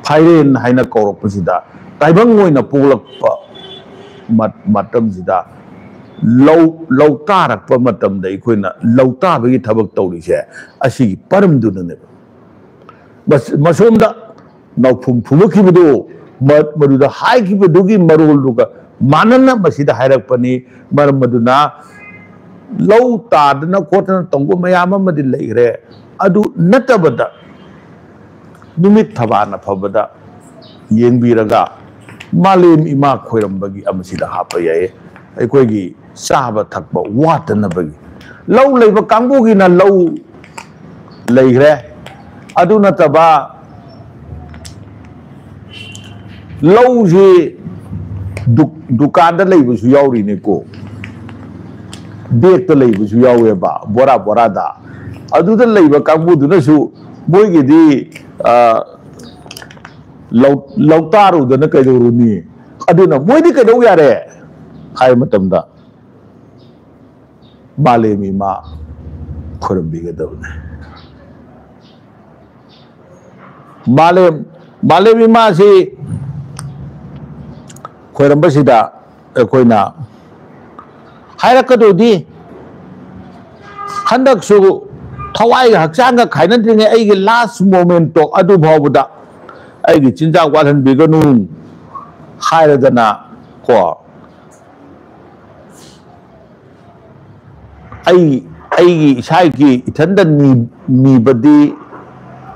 ꯐꯥꯏꯔꯦꯟ ꯍꯥꯏꯅ ꯀꯧꯔꯛꯄꯁꯤꯗ, ꯇꯥꯏꯕꯪ ꯑꯣꯏꯅ ꯄꯣꯛꯂꯛꯄ ꯃꯠ-, ꯃꯇꯝꯁꯤꯗ, ꯂꯧ, ꯂꯧ ꯇꯥꯔꯛꯄ ꯃꯇꯝꯗ ꯑꯩꯈꯣꯏꯅ ꯂꯧ ꯇꯥꯕꯒꯤ ꯊꯕꯛ ꯇꯧꯔꯤꯁꯦ ꯑꯁꯤꯒꯤ ꯄꯔꯝꯗꯨꯅꯅꯦꯕ꯫ ꯃꯁ-, ꯃꯁꯣꯝꯗ ꯅꯥꯎꯐꯨꯝ ꯐꯨꯝꯃꯛꯈꯤꯕꯗꯨ, ꯃ-, ꯃꯗꯨꯗ ꯍꯥꯏꯈꯤꯕꯗꯨꯒꯤ ꯃꯔꯣꯜꯗꯨꯒ ꯃꯥꯟꯅꯅ ꯃꯁꯤꯗ ꯍꯥꯏꯔꯛꯄꯅꯤ꯫ ꯃꯔꯝ ꯑꯗꯨꯅ ꯂꯧ ꯇꯥꯗꯅ ꯈꯣꯠꯇꯅ ꯇꯧꯕ ꯃꯌꯥꯝ ꯑꯃꯗꯤ ꯂꯩꯈ꯭ꯔꯦ꯫ ꯑꯗꯨ ꯅꯠꯇꯕꯗ, ꯅꯨꯃꯤꯠ ꯊꯕꯥꯅ ꯐꯕꯗ ꯌꯦꯡꯕꯤꯔꯒ, ꯃꯥꯂꯦꯝ ꯏꯃꯥ ꯈꯣꯏꯔꯝꯕꯒꯤ ꯑꯃꯁꯤꯗ ꯍꯥꯞꯄ ꯌꯥꯏ꯫ ꯑꯩꯈꯣꯏꯒꯤ ꯆꯥꯕ ꯊꯛꯄ ꯋꯥꯠꯇꯅꯕꯒꯤ꯫ ꯂꯧ ꯂꯩꯕ ꯀꯥꯡꯕꯨꯒꯤꯅ ꯂꯧ ꯂꯩꯈ꯭ꯔꯦ꯫ ꯑꯗꯨ ꯅꯠꯇꯕ, ꯂꯧꯁꯤ ꯗꯨ-, ꯗꯨꯀꯥꯟꯗ ꯂꯩꯕꯁꯨ ꯌꯥꯎꯔꯤꯅꯦꯀꯣ, ꯕꯦꯛꯇ ꯂꯩꯕꯁꯨ ꯌꯥꯎꯋꯦꯕ, ꯕꯣꯔꯥ ꯕꯣꯔꯥꯗ꯫ ꯑꯗꯨꯗ ꯂꯩꯕ ꯀꯥꯡꯕꯨꯗꯨꯅꯁꯨ ꯃꯣꯏꯒꯤꯗꯤ, ꯑ, ꯂꯧ-, ꯂꯧꯇꯥꯔꯨꯗꯅ ꯀꯩꯗꯧꯔꯨꯅꯤ? ꯑꯗꯨꯅ ꯃꯣꯏꯗꯤ ꯀꯩꯗꯧ ꯌꯥꯔꯦ ꯍꯥꯏꯕ ꯃꯇꯝꯗ, ꯃꯥꯂꯦꯝ ꯏꯃꯥ ꯈꯣꯏꯔꯝꯕꯤꯒꯗꯕꯅꯤ꯫ ꯃꯥꯂꯦꯝ, ꯃꯥꯂꯦꯝ ꯏꯃꯥꯁꯤ ꯈꯣꯏꯔꯝꯕꯁꯤꯗ ꯑꯩꯈꯣꯏꯅ ꯍꯥꯏꯔꯛꯀꯗꯣꯏꯗꯤ, ꯍꯟꯗꯛꯁꯨ ꯊꯋꯥꯏꯒ ꯍꯛꯆꯥꯡꯒ ꯈꯥꯏꯅꯗ꯭ꯔꯤꯉꯩ ꯑꯩꯒꯤ last moment ꯇꯣ ꯑꯗꯨ ꯐꯥꯎꯕꯗ ꯑꯩꯒꯤ ꯆꯤꯟꯖꯥꯛ ꯋꯥꯠꯍꯟꯕꯤꯒꯅꯨ ꯍꯥꯏꯔꯗꯅ ꯀꯣ, ꯑꯩ, ꯑꯩꯒꯤ ꯏꯁꯥꯒꯤ ꯏꯊꯟꯗ ꯅꯤ-, ꯅꯤꯕꯗꯤ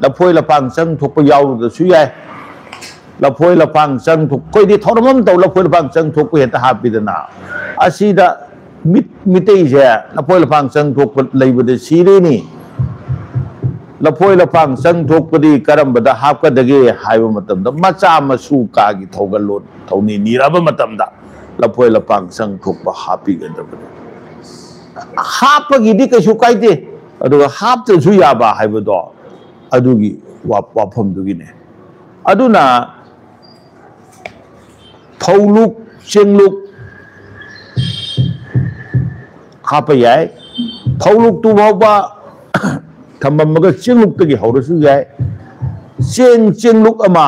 ꯂꯐꯣꯏ ꯂꯐꯥꯡ ꯆꯪ ꯊꯣꯛꯄ ꯌꯥꯎꯔꯨꯗ꯭ꯔꯁꯨ ꯌꯥꯏ꯫ ꯂꯐꯣꯏ ꯂꯐꯥꯡ ꯆꯪ ꯊꯣꯛ-, ꯑꯩꯈꯣꯏꯗꯤ ꯊꯧꯔꯝ ꯑꯃ ꯇꯧ, ꯂꯐꯣꯏ ꯂꯐꯥꯡ ꯆꯪ ꯊꯣꯛꯄ ꯍꯦꯛꯇ ꯍꯥꯞꯄꯤꯗꯅ꯫ ꯑꯁꯤꯗ ꯃꯤꯠ-, ꯃꯤꯇꯩꯁꯦ ꯂꯐꯣꯏ ꯂꯐꯥꯡ ꯆꯪ ꯊꯣꯛꯄ ꯂꯩꯕꯗ ꯁꯤꯔꯤꯅꯤ꯫ ꯂꯐꯣꯏ ꯂꯐꯥꯡ ꯆꯪ ꯊꯣꯛꯄꯗꯤ ꯀꯔꯝꯕꯗ ꯍꯥꯞꯀꯗꯒꯦ ꯍꯥꯏꯕ ꯃꯇꯝꯗ, ꯃꯆꯥ ꯃꯁꯨ ꯀꯥꯒꯤ ꯊꯧꯒꯜꯂꯣꯟ ꯊꯧꯅꯤ ꯅꯤꯔꯕ ꯃꯇꯝꯗ ꯂꯐꯣꯏ ꯂꯐꯥꯡ ꯆꯪ ꯊꯣꯛꯄ ꯍꯥꯞꯄꯤꯒꯗꯕꯅꯤ꯫ ꯍꯥꯞꯄꯒꯤꯗꯤ ꯀꯩꯁꯨ ꯀꯥꯏꯗꯦ, ꯑꯗꯨꯒ ꯍꯥꯞꯇ꯭ꯔꯁꯨ ꯌꯥꯕ ꯍꯥꯏꯕꯗꯣ ꯑꯗꯨꯒꯤ ꯋꯥ-, ꯋꯥꯐꯝꯗꯨꯒꯤꯅꯦ꯫ ꯑꯗꯨꯅ ꯐꯧꯂꯨꯛ, ꯆꯦꯡꯂꯨꯛ ꯍꯥꯞꯄ ꯌꯥꯏ꯫ ꯐꯧꯂꯨꯛꯇꯨ ꯐꯥꯎꯕ ꯊꯝꯃꯝꯃꯒ ꯆꯦꯡꯂꯨꯛꯇꯒꯤ ꯍꯧꯔꯁꯨ ꯌꯥꯏ꯫ ꯆꯦꯡ ꯆꯦꯡꯂꯨꯛ ꯑꯃ,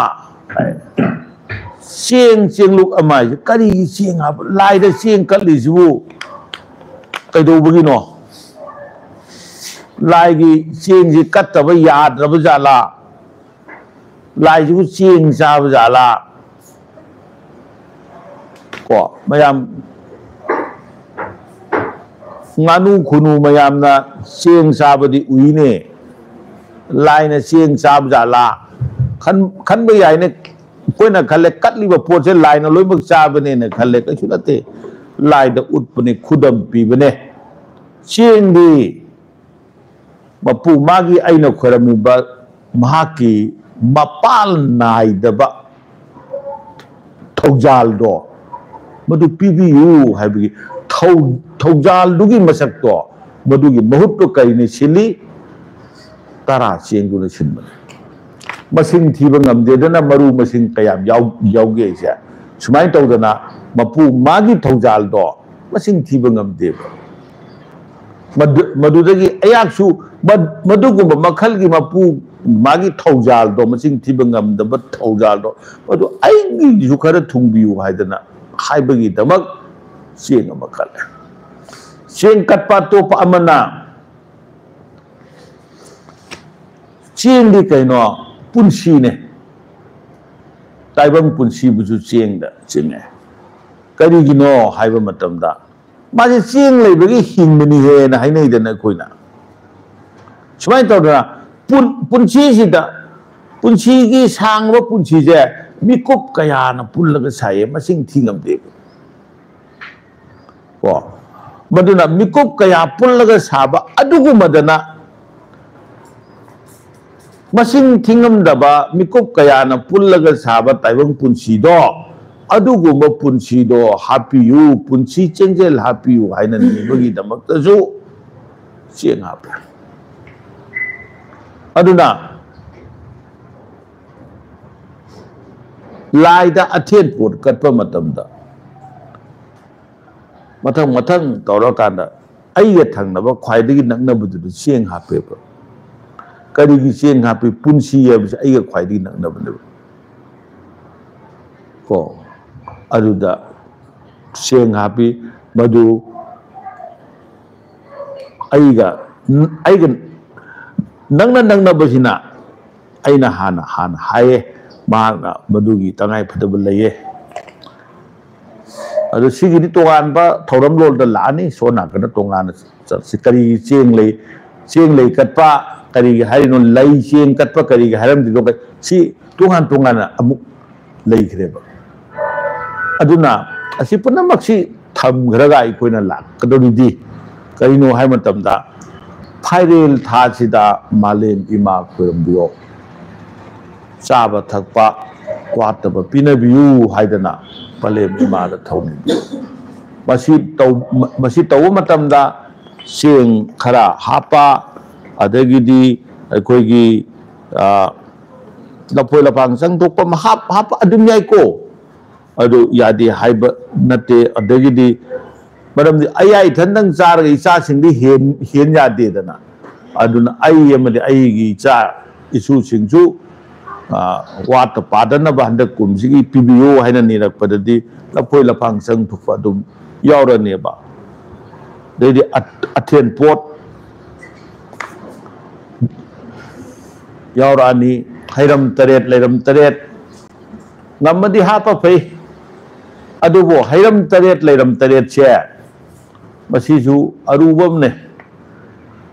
ꯆꯦꯡ ꯆꯦꯡꯂꯨꯛ ꯑꯃ ꯍꯥꯏꯁꯦ ꯀꯔꯤꯒꯤ ꯆꯦꯡ ꯍꯥꯞꯄ? ꯂꯥꯏꯗ ꯆꯦꯡ ꯀꯠꯂꯤꯁꯤꯕꯨ ꯀꯩꯗꯧꯕꯒꯤꯅꯣ? ꯂꯥꯏꯒꯤ ꯆꯦꯡꯁꯤ ꯀꯠꯇꯕ ꯌꯥꯗ꯭ꯔꯕ ꯖꯥꯠꯂꯥ? ꯂꯥꯏꯁꯤꯕꯨ ꯆꯦꯡ ꯆꯥꯕ ꯖꯥꯠꯂꯥ? ꯀꯣ, ꯃꯌꯥꯝ ꯉꯥꯅꯨ ꯈꯨꯅꯨ ꯃꯌꯥꯝꯅ ꯆꯦꯡ ꯆꯥꯕꯗꯤ ꯎꯏꯅꯦ꯫ ꯂꯥꯏꯅ ꯆꯦꯡ ꯆꯥꯕ ꯖꯥꯠꯂꯥ? ꯈꯟ-, ꯈꯟꯕ ꯌꯥꯏꯅꯦ꯫ ꯑꯩꯈꯣꯏꯅ ꯈꯜꯂꯦ, ꯀꯠꯂꯤꯕ ꯄꯣꯠꯁꯦ ꯂꯥꯏꯅ ꯂꯣꯏꯅꯃꯛ ꯆꯥꯕꯅꯦꯅ ꯈꯜꯂꯦ꯫ ꯀꯩꯁꯨ ꯅꯠꯇꯦ, ꯂꯥꯏꯗ ꯎꯠꯄꯅꯤ, ꯈꯨꯗꯝ ꯄꯤꯕꯅꯦ꯫ ꯆꯦꯡꯗꯤ ꯃꯄꯨ ꯃꯥꯒꯤ ꯑꯩꯅ ꯈꯣꯏꯔꯝꯃꯤꯕ ꯃꯍꯥꯛꯀꯤ ꯃꯄꯥꯜ ꯅꯥꯏꯗꯕ ꯊꯧꯖꯥꯜꯗꯣ ꯃꯗꯨ ꯄꯤꯕꯤꯌꯨ ꯍꯥꯏꯕꯒꯤ ꯊꯧ-, ꯊꯧꯖꯥꯜꯗꯨꯒꯤ ꯃꯁꯛꯇꯣ, ꯃꯗꯨꯒꯤ ꯃꯍꯨꯠꯇꯣ ꯀꯔꯤꯅ ꯁꯤꯜꯂꯤ? ꯇꯔꯥ ꯆꯦꯡꯗꯨꯅ ꯁꯤꯟꯕꯅꯤ꯫ ꯃꯁꯤꯡ ꯊꯤꯕ ꯉꯝꯗꯦꯗꯅ ꯃꯔꯨ ꯃꯁꯤꯡ ꯀꯌꯥꯝ ꯌꯥꯎ-, ꯌꯥꯎꯒꯦ ꯍꯥꯏꯁꯦ꯫ ꯁꯨꯃꯥꯏꯅ ꯇꯧꯗꯅ ꯃꯄꯨ ꯃꯥꯒꯤ ꯊꯧꯖꯥꯜꯗꯣ ꯃꯁꯤꯡ ꯊꯤꯕ ꯉꯝꯗꯦꯕ꯫ ꯃꯗꯨ-, ꯃꯗꯨꯗꯒꯤ ꯑꯩꯍꯥꯛꯁꯨ ꯃ-, ꯃꯗꯨꯒꯨꯝꯕ ꯃꯈꯜꯒꯤ ꯃꯄꯨ ꯃꯥꯒꯤ ꯊꯧꯖꯥꯜꯗꯣ, ꯃꯁꯤꯡ ꯊꯤꯕ ꯉꯝꯗꯕ ꯊꯧꯖꯥꯜꯗꯣ, ꯃꯗꯨ ꯑꯩꯒꯤꯁꯨ ꯈꯔ ꯊꯨꯡꯕꯤꯌꯨ ꯍꯥꯏꯗꯅ ꯍꯥꯏꯕꯒꯤꯗꯃꯛ ꯆꯦꯡ ꯑꯃ ꯀꯠꯂꯦ꯫ ꯆꯦꯡ ꯀꯠꯄ ꯑꯇꯣꯞꯄ ꯑꯃꯅ, ꯆꯦꯡꯗꯤ ꯀꯩꯅꯣ? ꯄꯨꯟꯁꯤꯅꯦ꯫ ꯇꯥꯏꯕꯪ ꯄꯨꯟꯁꯤꯕꯨꯁꯨ ꯆꯦꯡꯗ ꯆꯤꯡꯉꯦ꯫ ꯀꯔꯤꯒꯤꯅꯣ ꯍꯥꯏꯕ ꯃꯇꯝꯗ, ꯃꯥꯁꯦ ꯆꯦꯡ ꯂꯩꯕꯒꯤ ꯍꯤꯡꯕꯅꯤ ꯍꯦꯅ ꯍꯥꯏꯅꯩꯗꯅ ꯑꯩꯈꯣꯏꯅ꯫ ꯁꯨꯃꯥꯏꯅ ꯇꯧꯗꯅ ꯄꯨꯟ-, ꯄꯨꯟꯁꯤꯁꯤꯗ, ꯄꯨꯟꯁꯤꯒꯤ ꯁꯥꯡꯕ ꯄꯨꯟꯁꯤꯁꯦ ꯃꯤꯀꯨꯞ ꯀꯌꯥꯅ ꯄꯨꯜꯂꯒ ꯁꯥꯏꯌꯦ, ꯃꯁꯤꯡ ꯊꯤ ꯉꯝꯗꯦꯕ꯫ ꯀꯣ? ꯃꯗꯨꯅ ꯃꯤꯀꯨꯞ ꯀꯌꯥ ꯄꯨꯜꯂꯒ ꯁꯥꯕ ꯑꯗꯨꯒꯨꯝꯕꯗꯅ ꯃꯁꯤꯡ ꯊꯤꯉꯝꯗꯕ ꯃꯤꯀꯨꯞ ꯀꯌꯥꯅ ꯄꯨꯜꯂꯒ ꯁꯥꯕ ꯇꯥꯏꯕꯪ ꯄꯨꯟꯁꯤꯗꯣ, ꯑꯗꯨꯒꯨꯝꯕ ꯄꯨꯟꯁꯤꯗꯣ ꯍꯥꯞꯄꯤꯌꯨ, ꯄꯨꯟꯁꯤ ꯆꯦꯡꯖꯦꯜ ꯍꯥꯞꯄꯤꯌꯨ ꯍꯥꯏꯅ ꯅꯤꯕꯒꯤꯗꯃꯛꯇꯁꯨ ꯆꯦꯡ ꯍꯥꯞꯄꯦ꯫ ꯑꯗꯨꯅ ꯂꯥꯏꯗ ꯑꯊꯦꯟ ꯄꯣꯠ ꯀꯠꯄ ꯃꯇꯝꯗ ꯃꯊꯪ ꯃꯊꯪ ꯇꯧꯔꯀꯥꯟꯗ ꯑꯩꯒ ꯊꯪꯅꯕ ꯈ꯭ꯋꯥꯏꯗꯒꯤ ꯅꯛꯅꯕꯗꯨꯗ ꯆꯦꯡ ꯍꯥꯞꯄꯦꯕ꯫ ꯀꯔꯤꯒꯤ ꯆꯦꯡ ꯍꯥꯞꯄꯤ? ꯄꯨꯟꯁꯤ ꯍꯥꯏꯕꯁꯦ ꯑꯩꯒ ꯈ꯭ꯋꯥꯏꯗꯒꯤ ꯅꯛꯅꯕꯅꯦꯕ꯫ ꯀꯣ, ꯑꯗꯨꯗ ꯆꯦꯡ ꯍꯥꯞꯄꯤ꯫ ꯃꯗꯨ ꯑꯩꯒ ꯑꯩꯒ ꯅꯪꯅ ꯅꯪꯅꯕꯁꯤꯅ ꯑꯩꯅ ꯍꯥꯟꯅ ꯍꯥꯟꯅ ꯍꯥꯏꯌꯦ꯫ ꯃꯍꯥꯛꯅ ꯃꯗꯨꯒꯤ ꯇꯉꯥꯏ ꯐꯗꯕ ꯂꯩꯌꯦ꯫ ꯑꯗꯨ ꯁꯤꯒꯤꯗꯤ ꯇꯣꯉꯥꯟꯕ ꯊꯧꯔꯝ ꯂꯣꯟꯗ ꯂꯥꯛꯑꯅꯤ꯫ ꯁꯣꯝ ꯅꯥꯀꯟꯗ ꯇꯣꯉꯥꯟꯅ ꯆꯠꯁꯤ꯫ ꯀꯔꯤ ꯆꯦꯡ ꯂꯩ? ꯆꯦꯡ ꯂꯩ ꯀꯠꯄ ꯀꯔꯤꯒꯤ ꯍꯥꯏꯔꯤꯅꯣ? ꯂꯩ ꯆꯦꯡ ꯀꯠꯄ ꯀꯔꯤꯒꯤ ꯍꯥꯏꯔꯝꯗ꯭ꯔꯤꯅꯣ? ꯁꯤ ꯇꯣꯉꯥꯟ ꯇꯣꯉꯥꯟꯅ ꯑꯃꯨꯛ ꯂꯩꯈ꯭ꯔꯦꯕ꯫ ꯑꯗꯨꯅ ꯑꯁꯤ ꯄꯨꯝꯅꯃꯛꯁꯤ ꯊꯝꯈ꯭ꯔꯒ ꯑꯩꯈꯣꯏꯅ ꯂꯥꯛꯀꯗꯧꯔꯤꯗꯤ ꯀꯔꯤꯅꯣ ꯍꯥꯏꯕ ꯃꯇꯝꯗ, ꯐꯥꯏꯔꯦꯜ ꯊꯥꯁꯤꯗ ꯃꯥꯂꯦꯝ ꯏꯃꯥ ꯈꯣꯏꯔꯝꯕꯤꯌꯣ, ꯆꯥꯕ ꯊꯛꯄ ꯋꯥꯠꯇꯕ ꯄꯤꯅꯕꯤꯌꯨ ꯍꯥꯏꯗꯅ ꯃꯥꯂꯦꯝ ꯏꯃꯥꯗ ꯊꯧꯅꯤꯕꯤꯌꯨ꯫ ꯃꯁꯤ ꯇꯧ-, ꯃꯁꯤ ꯇꯧꯕ ꯃꯇꯝꯗ ꯆꯦꯡ ꯈꯔ ꯍꯥꯞꯄ, ꯑꯗꯒꯤꯗꯤ ꯑꯩꯈꯣꯏꯒꯤ, ꯑ, ꯂꯐꯣꯏ ꯂꯐꯥꯡ ꯆꯪꯊꯣꯛꯄ ꯑꯃ ꯍꯥꯞ-, ꯍꯥꯞꯄ ꯑꯗꯨꯝ ꯌꯥꯏꯀꯣ꯫ ꯑꯗꯨ ꯌꯥꯗꯦ ꯍꯥꯏꯕ ꯅꯠꯇꯦ꯫ ꯑꯗꯒꯤꯗꯤ ꯃꯔꯝꯗꯤ ꯑꯩ ꯏꯊꯟꯗꯪ ꯆꯥꯔꯒ ꯏꯆꯥꯁꯤꯡꯗꯤ ꯍꯦꯟ-, ꯍꯦꯟ ꯌꯥꯗꯦꯗꯅ꯫ ꯑꯗꯨꯅ ꯑꯩ ꯑꯃꯗꯤ ꯑꯩꯒꯤ ꯏꯆꯥ ꯏꯁꯨꯁꯤꯡꯁꯨ, ꯑ, ꯋꯥꯠꯇ ꯄꯥꯗꯅꯕ ꯍꯟꯗꯛ ꯀꯨꯝꯁꯤꯒꯤ ꯄꯤꯕꯤꯌꯨ ꯍꯥꯏꯅ ꯅꯤꯔꯛꯄꯗꯗꯤ ꯂꯐꯣꯏ ꯂꯐꯥꯡ ꯆꯪ ꯊꯣꯛꯄ ꯑꯗꯨꯝ ꯌꯥꯎꯔꯅꯦꯕ꯫ ꯑꯗꯩꯗꯤ ꯑ-, ꯑꯊꯦꯟ ꯄꯣꯠ ꯌꯥꯎꯔꯛꯑꯅꯤ꯫ ꯍꯩꯔꯝ ꯇꯔꯦꯠ, ꯂꯩꯔꯝ ꯇꯔꯦꯠ, ꯉꯝꯃꯗꯤ ꯍꯥꯞꯄ ꯐꯩ꯫ ꯑꯗꯨꯕꯨ ꯍꯩꯔꯝ ꯇꯔꯦꯠ, ꯂꯩꯔꯝ ꯇꯔꯦꯠꯁꯦ, ꯃꯁꯤꯁꯨ ꯑꯔꯨꯕ ꯑꯃꯅꯦ꯫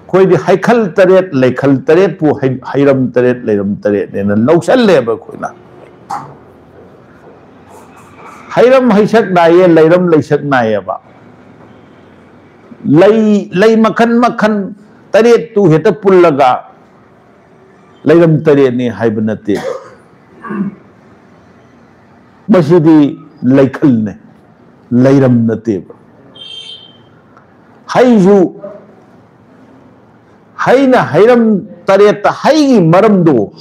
ꯑꯩꯈꯣꯏꯗꯤ ꯍꯩꯈꯜ ꯇꯔꯦꯠ, ꯂꯩꯈꯜ ꯇꯔꯦꯠꯄꯨ ꯍꯩ-, ꯍꯩꯔꯝ ꯇꯔꯦꯠ, ꯂꯩꯔꯝ ꯇꯔꯦꯠꯅꯦꯅ ꯂꯧꯁꯜꯂꯦꯕ ꯑꯩꯈꯣꯏꯅ꯫ ꯍꯩꯔꯝ ꯍꯩꯁꯛ ꯅꯥꯏꯌꯦ, ꯂꯩꯔꯝ ꯂꯩꯁꯛ ꯅꯥꯏꯌꯦꯕ꯫ ꯂꯩ, ꯂꯩ ꯃꯈꯜ ꯃꯈꯜ ꯇꯔꯦꯠꯇꯨ ꯍꯦꯛꯇ ꯄꯨꯜꯂꯒ ꯂꯩꯔꯝ ꯇꯔꯦꯠꯅꯤ ꯍꯥꯏꯕ ꯅꯠꯇꯦ꯫ ꯃꯁꯤꯗꯤ ꯂꯩꯈꯜꯅꯦ, ꯂꯩꯔꯝ ꯅꯠꯇꯦꯕ꯫ ꯍꯩꯁꯨ, ꯍꯩꯅ ꯍꯩꯔꯝ ꯇꯔꯦꯠꯇ ꯍꯩꯒꯤ ꯃꯔꯝꯗꯣ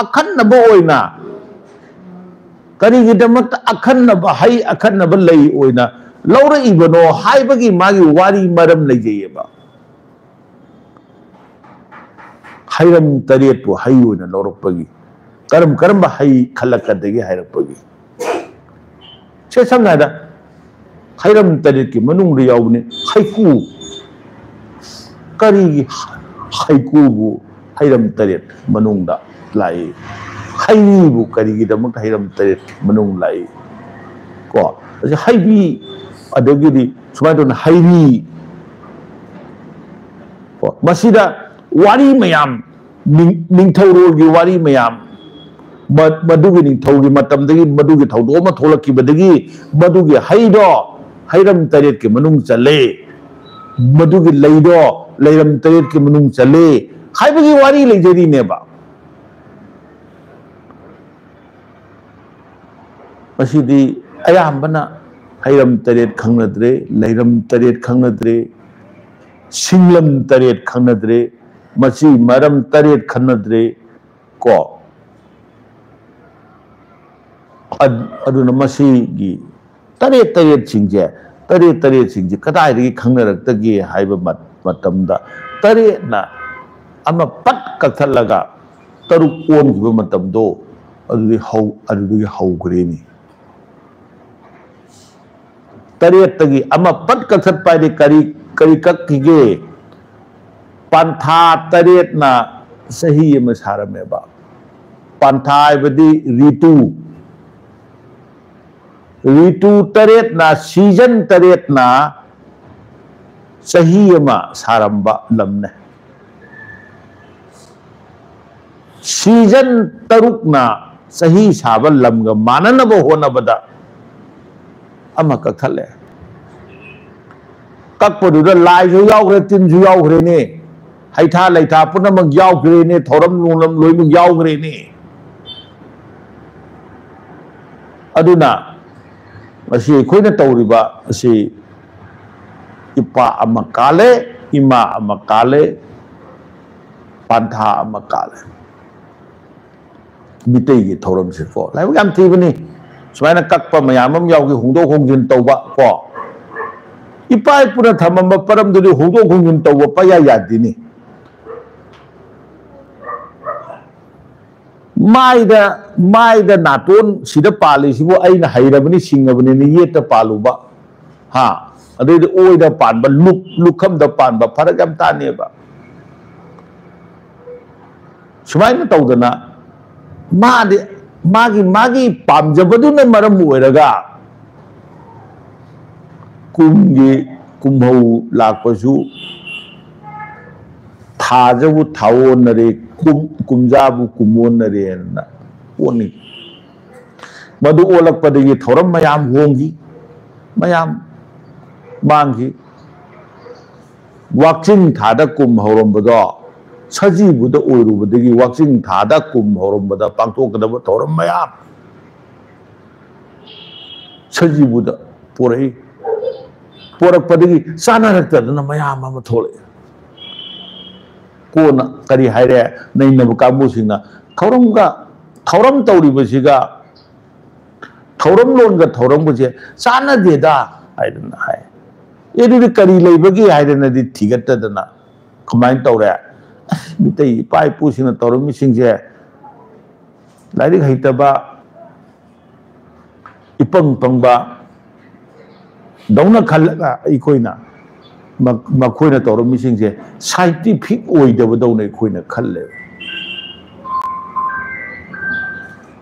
ꯑꯈꯟꯅꯕ ꯑꯣꯏꯅ, ꯀꯔꯤꯒꯤꯗꯃꯛꯇ ꯑꯈꯟꯅꯕ ꯍꯩ, ꯑꯈꯟꯅꯕ ꯂꯩ ꯑꯣꯏꯅ ꯂꯧꯔꯛꯏꯕꯅꯣ ꯍꯥꯏꯕꯒꯤ ꯃꯥꯒꯤ ꯋꯥꯔꯤ ꯃꯔꯝ ꯂꯩꯖꯩꯌꯦꯕ꯫ ꯍꯩꯔꯝ ꯇꯔꯦꯠꯄꯨ ꯍꯩ ꯑꯣꯏꯅ ꯂꯧꯔꯛꯄꯒꯤ, ꯀꯔꯝ ꯀꯔꯝꯕ ꯍꯩ ꯈꯜꯂꯛꯀꯗꯒꯦ ꯍꯥꯏꯔꯛꯄꯒꯤ, ꯁꯦ, ꯁꯝꯅ ꯍꯥꯏꯔꯕꯗ, ꯍꯩꯔꯝ ꯇꯔꯦꯠꯀꯤ ꯃꯅꯨꯡꯗ ꯌꯥꯎꯕꯅꯤ ꯍꯩꯀꯨ꯫ ꯀꯔꯤꯒꯤ ꯍꯩꯀꯨꯕꯨ ꯍꯩꯔꯝ ꯇꯔꯦꯠ ꯃꯅꯨꯡꯗ ꯂꯥꯛꯏ? ꯍꯩꯔꯤꯕꯨ ꯀꯔꯤꯒꯤꯗꯃꯛꯇ ꯍꯩꯔꯝ ꯇꯔꯦꯠ ꯃꯅꯨꯡ ꯂꯥꯛꯏ? ꯀꯣ, ꯑꯁꯤ ꯍꯩꯕꯤ, ꯑꯗꯒꯤꯗꯤ ꯁꯨꯃꯥꯏꯅ ꯇꯧꯗꯅ ꯍꯩꯔꯤ꯫ ꯀꯣ, ꯃꯁꯤꯗ ꯋꯥꯔꯤ ꯃꯌꯥꯝ, ꯅꯤꯡ-, ꯅꯤꯡꯊꯧꯔꯣꯜꯒꯤ ꯋꯥꯔꯤ ꯃꯌꯥꯝ, ꯃ-, ꯃꯗꯨꯒꯤ ꯅꯤꯡꯊꯧꯒꯤ ꯃꯇꯝꯗꯒꯤ ꯃꯗꯨꯒꯤ ꯊꯧꯗꯣꯛ ꯑꯃ ꯊꯣꯛꯂꯛꯈꯤꯕꯗꯒꯤ ꯃꯗꯨꯒꯤ ꯍꯩꯗꯣ ꯍꯩꯔꯝ ꯇꯔꯦꯠꯀꯤ ꯃꯅꯨꯡ ꯆꯜꯂꯦ, ꯃꯗꯨꯒꯤ ꯂꯩꯗꯣ ꯂꯩꯔꯝ ꯇꯔꯦꯠꯀꯤ ꯃꯅꯨꯡ ꯆꯜꯂꯦ ꯍꯥꯏꯕꯒꯤ ꯋꯥꯔꯤ ꯂꯩꯖꯔꯤꯅꯦꯕ꯫ ꯃꯁꯤꯗꯤ ꯑꯌꯥꯝꯕꯅ ꯍꯩꯔꯝ ꯇꯔꯦꯠ ꯈꯪꯅꯗ꯭ꯔꯦ, ꯂꯩꯔꯝ ꯇꯔꯦꯠ ꯈꯪꯅꯗ꯭ꯔꯦ, ꯁꯤꯡꯂꯝ ꯇꯔꯦꯠ ꯈꯪꯅꯗ꯭ꯔꯦ, ꯃꯆꯤ ꯃꯔꯝ ꯇꯔꯦꯠ ꯈꯪꯅꯗ꯭ꯔꯦ꯫ ꯀꯣ, ꯑꯗ-, ꯑꯗꯨꯅ ꯃꯁꯤꯒꯤ ꯇꯔꯦꯠ ꯇꯔꯦꯠꯁꯤꯡꯁꯦ, ꯇꯔꯦꯠ ꯇꯔꯦꯠꯁꯤꯡꯁꯦ ꯀꯗꯥꯏꯗꯒꯤ ꯈꯪꯅꯔꯛꯇꯒꯦ ꯍꯥꯏꯕ ꯃꯠ-, ꯃꯇꯝꯗ, ꯇꯔꯦꯠꯅ ꯑꯃ ꯄꯠ ꯀꯛꯊꯠꯂꯒ ꯇꯔꯨꯛ ꯑꯣꯟꯈꯤꯕ ꯃꯇꯝꯗꯣ, ꯑꯗꯨꯗꯤ ꯍꯧ-, ꯑꯗꯨꯗꯒꯤ ꯍꯧꯈ꯭ꯔꯦꯅꯦ꯫ ꯇꯔꯦꯠꯇꯒꯤ ꯑꯃ ꯄꯠ ꯀꯛꯊꯠꯄ ꯍꯥꯏꯗꯤ ꯀꯔꯤ, ꯀꯔꯤ ꯀꯛꯈꯤꯒꯦ? ꯄꯥꯟꯊꯥ ꯇꯔꯦꯠꯅ ꯆꯍꯤ ꯑꯃ ꯁꯥꯔꯝꯃꯦꯕ꯫ ꯄꯥꯟꯊꯥ ꯍꯥꯏꯕꯗꯤ ꯔꯤꯇꯨ꯫ ꯔꯤꯇꯨ ꯇꯔꯦꯠꯅ, ꯁꯤꯖꯟ ꯇꯔꯦꯠꯅ ꯆꯍꯤ ꯑꯃ ꯁꯥꯔꯝꯕ ꯂꯝꯅꯦ꯫ ꯁꯤꯖꯟ ꯇꯔꯨꯛꯅ ꯆꯍꯤ ꯁꯥꯕ ꯂꯝꯒ ꯃꯥꯟꯅꯅꯕ ꯍꯣꯠꯅꯕꯗ ꯑꯃ ꯀꯛꯊꯠꯂꯦ꯫ ꯀꯛꯄꯗꯨꯗ ꯂꯥꯏꯁꯨ ꯌꯥꯎꯈ꯭ꯔꯦ, ꯇꯤꯟꯁꯨ ꯌꯥꯎꯈ꯭ꯔꯦꯅꯦ꯫ ꯍꯩꯊꯥ ꯂꯩꯊꯥ ꯄꯨꯝꯅꯃꯛ ꯌꯥꯎꯈ꯭ꯔꯦꯅꯦ, ꯊꯧꯔꯝ ꯅꯨꯡꯂꯝ ꯂꯣꯏꯅꯃꯛ ꯌꯥꯎꯈ꯭ꯔꯦꯅꯦ꯫ ꯑꯗꯨꯅ ꯉꯁꯤ ꯑꯩꯈꯣꯏꯅ ꯇꯧꯔꯤꯕ ꯑꯁꯤ ꯏꯄꯥ ꯑꯃ ꯀꯥꯜꯂꯦ, ꯏꯃꯥ ꯑꯃ ꯀꯥꯜꯂꯦ, ꯄꯥꯟꯊꯥ ꯑꯃ ꯀꯥꯜꯂꯦ꯫ ꯃꯤꯇꯩꯒꯤ ꯊꯧꯔꯝꯁꯦꯀꯣ, ꯂꯥꯏꯕꯛ ꯌꯥꯝ ꯊꯤꯕꯅꯤ꯫ ꯁꯨꯃꯥꯏꯅ ꯀꯛꯄ ꯃꯌꯥꯝ ꯑꯃ ꯌꯥꯎꯈꯤ, ꯍꯣꯡꯗꯣꯛ ꯍꯣꯡꯖꯤꯟ ꯇꯧꯕ ꯀꯣ, ꯏꯄꯥ ꯏꯄꯨꯅ ꯊꯝꯃꯝꯕ ꯄꯔꯝꯗꯨꯗꯤ ꯍꯣꯡꯗꯣꯛ ꯍꯣꯡꯖꯤꯟ ꯇꯧꯕ ꯄꯌꯥ ꯌꯥꯗꯦꯅꯤ꯫ ꯃꯥꯏꯗ, ꯃꯥꯏꯗ ꯅꯥꯇꯣꯟ ꯁꯤꯗ ꯄꯥꯜꯂꯤꯁꯤꯕꯨ ꯑꯩꯅ ꯍꯩꯔꯕꯅꯤ, ꯁꯤꯡꯉꯕꯅꯤꯅ ꯌꯦꯠꯇ ꯄꯥꯜꯂꯨꯕ, ꯍꯥ? ꯑꯗꯩꯗꯤ ꯑꯣꯏꯗ ꯄꯥꯟꯕ, ꯂꯨꯛ, ꯂꯨꯈꯝꯗ ꯄꯥꯟꯕ, ꯐꯔꯛ ꯌꯥꯝ ꯇꯥꯅꯦꯕ꯫ ꯁꯨꯃꯥꯏꯅ ꯇꯧꯗꯅ ꯃꯥꯗꯤ, ꯃꯥꯒꯤ, ꯃꯥꯒꯤ ꯄꯥꯝꯖꯕꯗꯨꯅ ꯃꯔꯝ ꯑꯣꯏꯔꯒ ꯀꯨꯝꯒꯤ ꯀꯨꯝꯍꯧ ꯂꯥꯛꯄꯁꯨ, ꯊꯥꯖꯕꯨ ꯊꯥꯑꯣꯟꯅꯔꯦ, ꯀꯨꯝ-, ꯀꯨꯝꯖꯥꯕꯨ ꯀꯨꯝꯑꯣꯟꯅꯔꯦꯅ ꯑꯣꯟꯅꯤ꯫ ꯃꯗꯨ ꯑꯣꯜꯂꯛꯄꯗꯒꯤ ꯊꯧꯔꯝ ꯃꯌꯥꯝ ꯍꯣꯡꯈꯤ, ꯃꯌꯥꯝ ꯃꯥꯡꯈꯤ꯫ ꯋꯥꯛꯆꯤꯡ ꯊꯥꯗ ꯀꯨꯝ ꯍꯧꯔꯝꯕꯗꯣ ꯁꯖꯤꯕꯨꯗ ꯑꯣꯏꯔꯨꯕꯗꯒꯤ ꯋꯥꯛꯆꯤꯡ ꯊꯥꯗ ꯀꯨꯝ ꯍꯧꯔꯝꯕꯗ ꯄꯥꯡꯊꯣꯛꯀꯗꯕ ꯊꯧꯔꯝ ꯃꯌꯥꯝ ꯁꯖꯤꯕꯨꯗ ꯄꯣꯔꯛꯏ꯫ ꯄꯣꯔꯛꯄꯗꯒꯤ ꯆꯥꯅꯔꯛꯇꯗꯅ ꯃꯌꯥꯝ ꯑꯃ ꯊꯣꯛꯂꯛꯏ꯫ ꯀꯣꯟꯅ ꯀꯔꯤ ꯍꯥꯏꯔꯦ? ꯅꯩꯅꯕ ꯀꯥꯡꯕꯨꯁꯤꯡꯅ ꯊꯧꯔꯝꯒ, ꯊꯧꯔꯝ ꯇꯧꯔꯤꯕꯁꯤꯒ, ꯊꯧꯔꯝꯂꯣꯟꯒ ꯊꯧꯔꯝꯒꯁꯦ ꯆꯥꯟꯅꯗꯦꯗ ꯍꯥꯏꯗꯅ ꯍꯥꯏ꯫ ꯑꯦ, ꯑꯗꯨꯗꯤ ꯀꯔꯤ ꯂꯩꯕꯒꯦ ꯍꯥꯏꯗꯅꯗꯤ ꯊꯤꯒꯠꯇꯗꯅ ꯀꯃꯥꯏꯅ ꯇꯧꯔꯦ? ꯑꯁ, ꯃꯤꯇꯩ ꯏꯄꯥ ꯏꯄꯨꯁꯤꯡꯅ ꯇꯧꯔꯝꯃꯤꯁꯤꯡꯁꯦ ꯂꯥꯏꯔꯤꯛ ꯍꯩꯇꯕ, ꯏꯄꯪ ꯄꯪꯕ ꯗꯧꯅ ꯈꯜꯂꯒ ꯑꯩꯈꯣꯏꯅ ꯃ-, ꯃꯈꯣꯏꯅ ꯇꯧꯔꯝꯃꯤꯁꯤꯡꯁꯦ scientific ꯑꯣꯏꯗꯕꯗꯧꯅ ꯑꯩꯈꯣꯏꯅ ꯈꯜꯂꯦꯕ꯫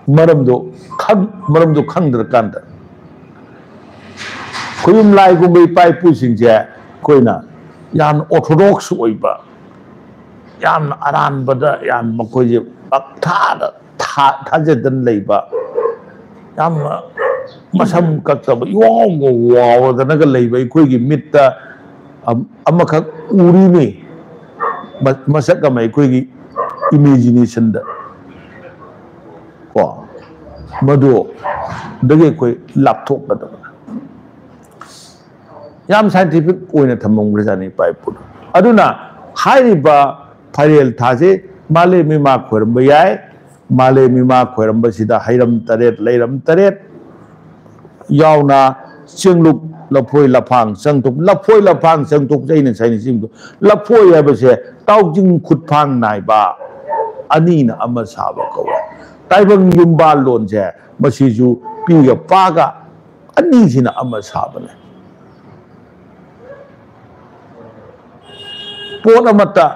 ꯃꯔꯝꯗꯣ ꯈꯪ-, ꯃꯔꯝꯗꯣ ꯈꯪꯗ꯭ꯔꯀꯥꯟꯗ ꯈꯨꯌꯨꯝ ꯂꯥꯏꯒꯨꯝꯕ ꯏꯄꯥ ꯏꯄꯨꯁꯤꯡꯁꯦ ꯑꯩꯈꯣꯏꯅ ꯌꯥꯝꯅ orthodox ꯑꯣꯏꯕ, ꯌꯥꯝꯅ ꯑꯔꯥꯟꯕꯗ ꯌꯥꯝ ꯃꯈꯣꯏꯁꯦ ꯄꯪꯊꯥꯗ ꯊꯥ-, ꯊꯥꯖꯗꯅ ꯂꯩꯕ, ꯌꯥꯝꯅ ꯃꯁꯝ ꯀꯛꯇꯕ, ꯏꯋꯥꯎꯒ ꯋꯥꯎꯔꯗꯅꯒ ꯂꯩꯕ ꯑꯩꯈꯣꯏꯒꯤ ꯃꯤꯠꯇ ꯑꯝ-, ꯑꯃꯈꯛ ꯎꯔꯤꯅꯤ꯫ ꯃ- ꯃꯁꯛ ꯑꯃ ꯑꯩꯈꯣꯏꯒꯤ ꯏꯃꯦꯖꯤꯅꯦꯁꯟꯗ ꯀꯣ, ꯃꯗꯨꯗꯒꯤ ꯑꯩꯈꯣꯏ ꯂꯥꯞꯊꯣꯛꯀꯗꯕ꯫ ꯌꯥꯝ ꯁꯥꯏꯟꯇꯤꯐꯤꯛ ꯑꯣꯏꯅ ꯊꯝꯃꯝꯈ꯭ꯔꯖꯥꯠꯅꯤ ꯏꯄꯥ ꯏꯄꯨꯅ꯫ ꯑꯗꯨꯅ ꯍꯥꯏꯔꯤꯕ ꯐꯥꯏꯔꯦꯜ ꯊꯥꯁꯦ ꯃꯥꯂꯦꯝ ꯏꯃꯥ ꯈꯣꯏꯔꯝꯕ ꯌꯥꯏ꯫ ꯃꯥꯂꯦꯝ ꯏꯃꯥ ꯈꯣꯏꯔꯝꯕꯁꯤꯗ ꯍꯩꯔꯝ ꯇꯔꯦꯠ, ꯂꯩꯔꯝ ꯇꯔꯦꯠ ꯌꯥꯎꯅ ꯆꯦꯡꯂꯨꯞ, ꯂꯐꯣꯏ, ꯂꯐꯥꯡ, ꯆꯪꯊꯣꯛ, ꯂꯐꯣꯏ, ꯂꯐꯥꯡ, ꯆꯪꯊꯣꯛ, ꯑꯩꯅ ꯉꯁꯥꯏꯅ ꯆꯤꯡꯗꯣ, ꯂꯐꯣꯏ ꯍꯥꯏꯕꯁꯦ ꯇꯥꯎꯖꯤꯡ ꯈꯨꯠꯐꯥꯡ ꯅꯥꯏꯕ ꯑꯅꯤꯅ ꯑꯃ ꯁꯥꯕ ꯀꯧꯋꯦ꯫ ꯇꯥꯏꯕꯪ ꯌꯨꯝꯕꯥꯜ ꯂꯣꯟꯁꯦ ꯃꯁꯤꯁꯨ ꯄꯤꯒ ꯄꯥꯒ ꯑꯅꯤꯁꯤꯅ ꯑꯃ ꯁꯥꯕꯅꯦ꯫ ꯄꯣꯠ ꯑꯃꯠꯇ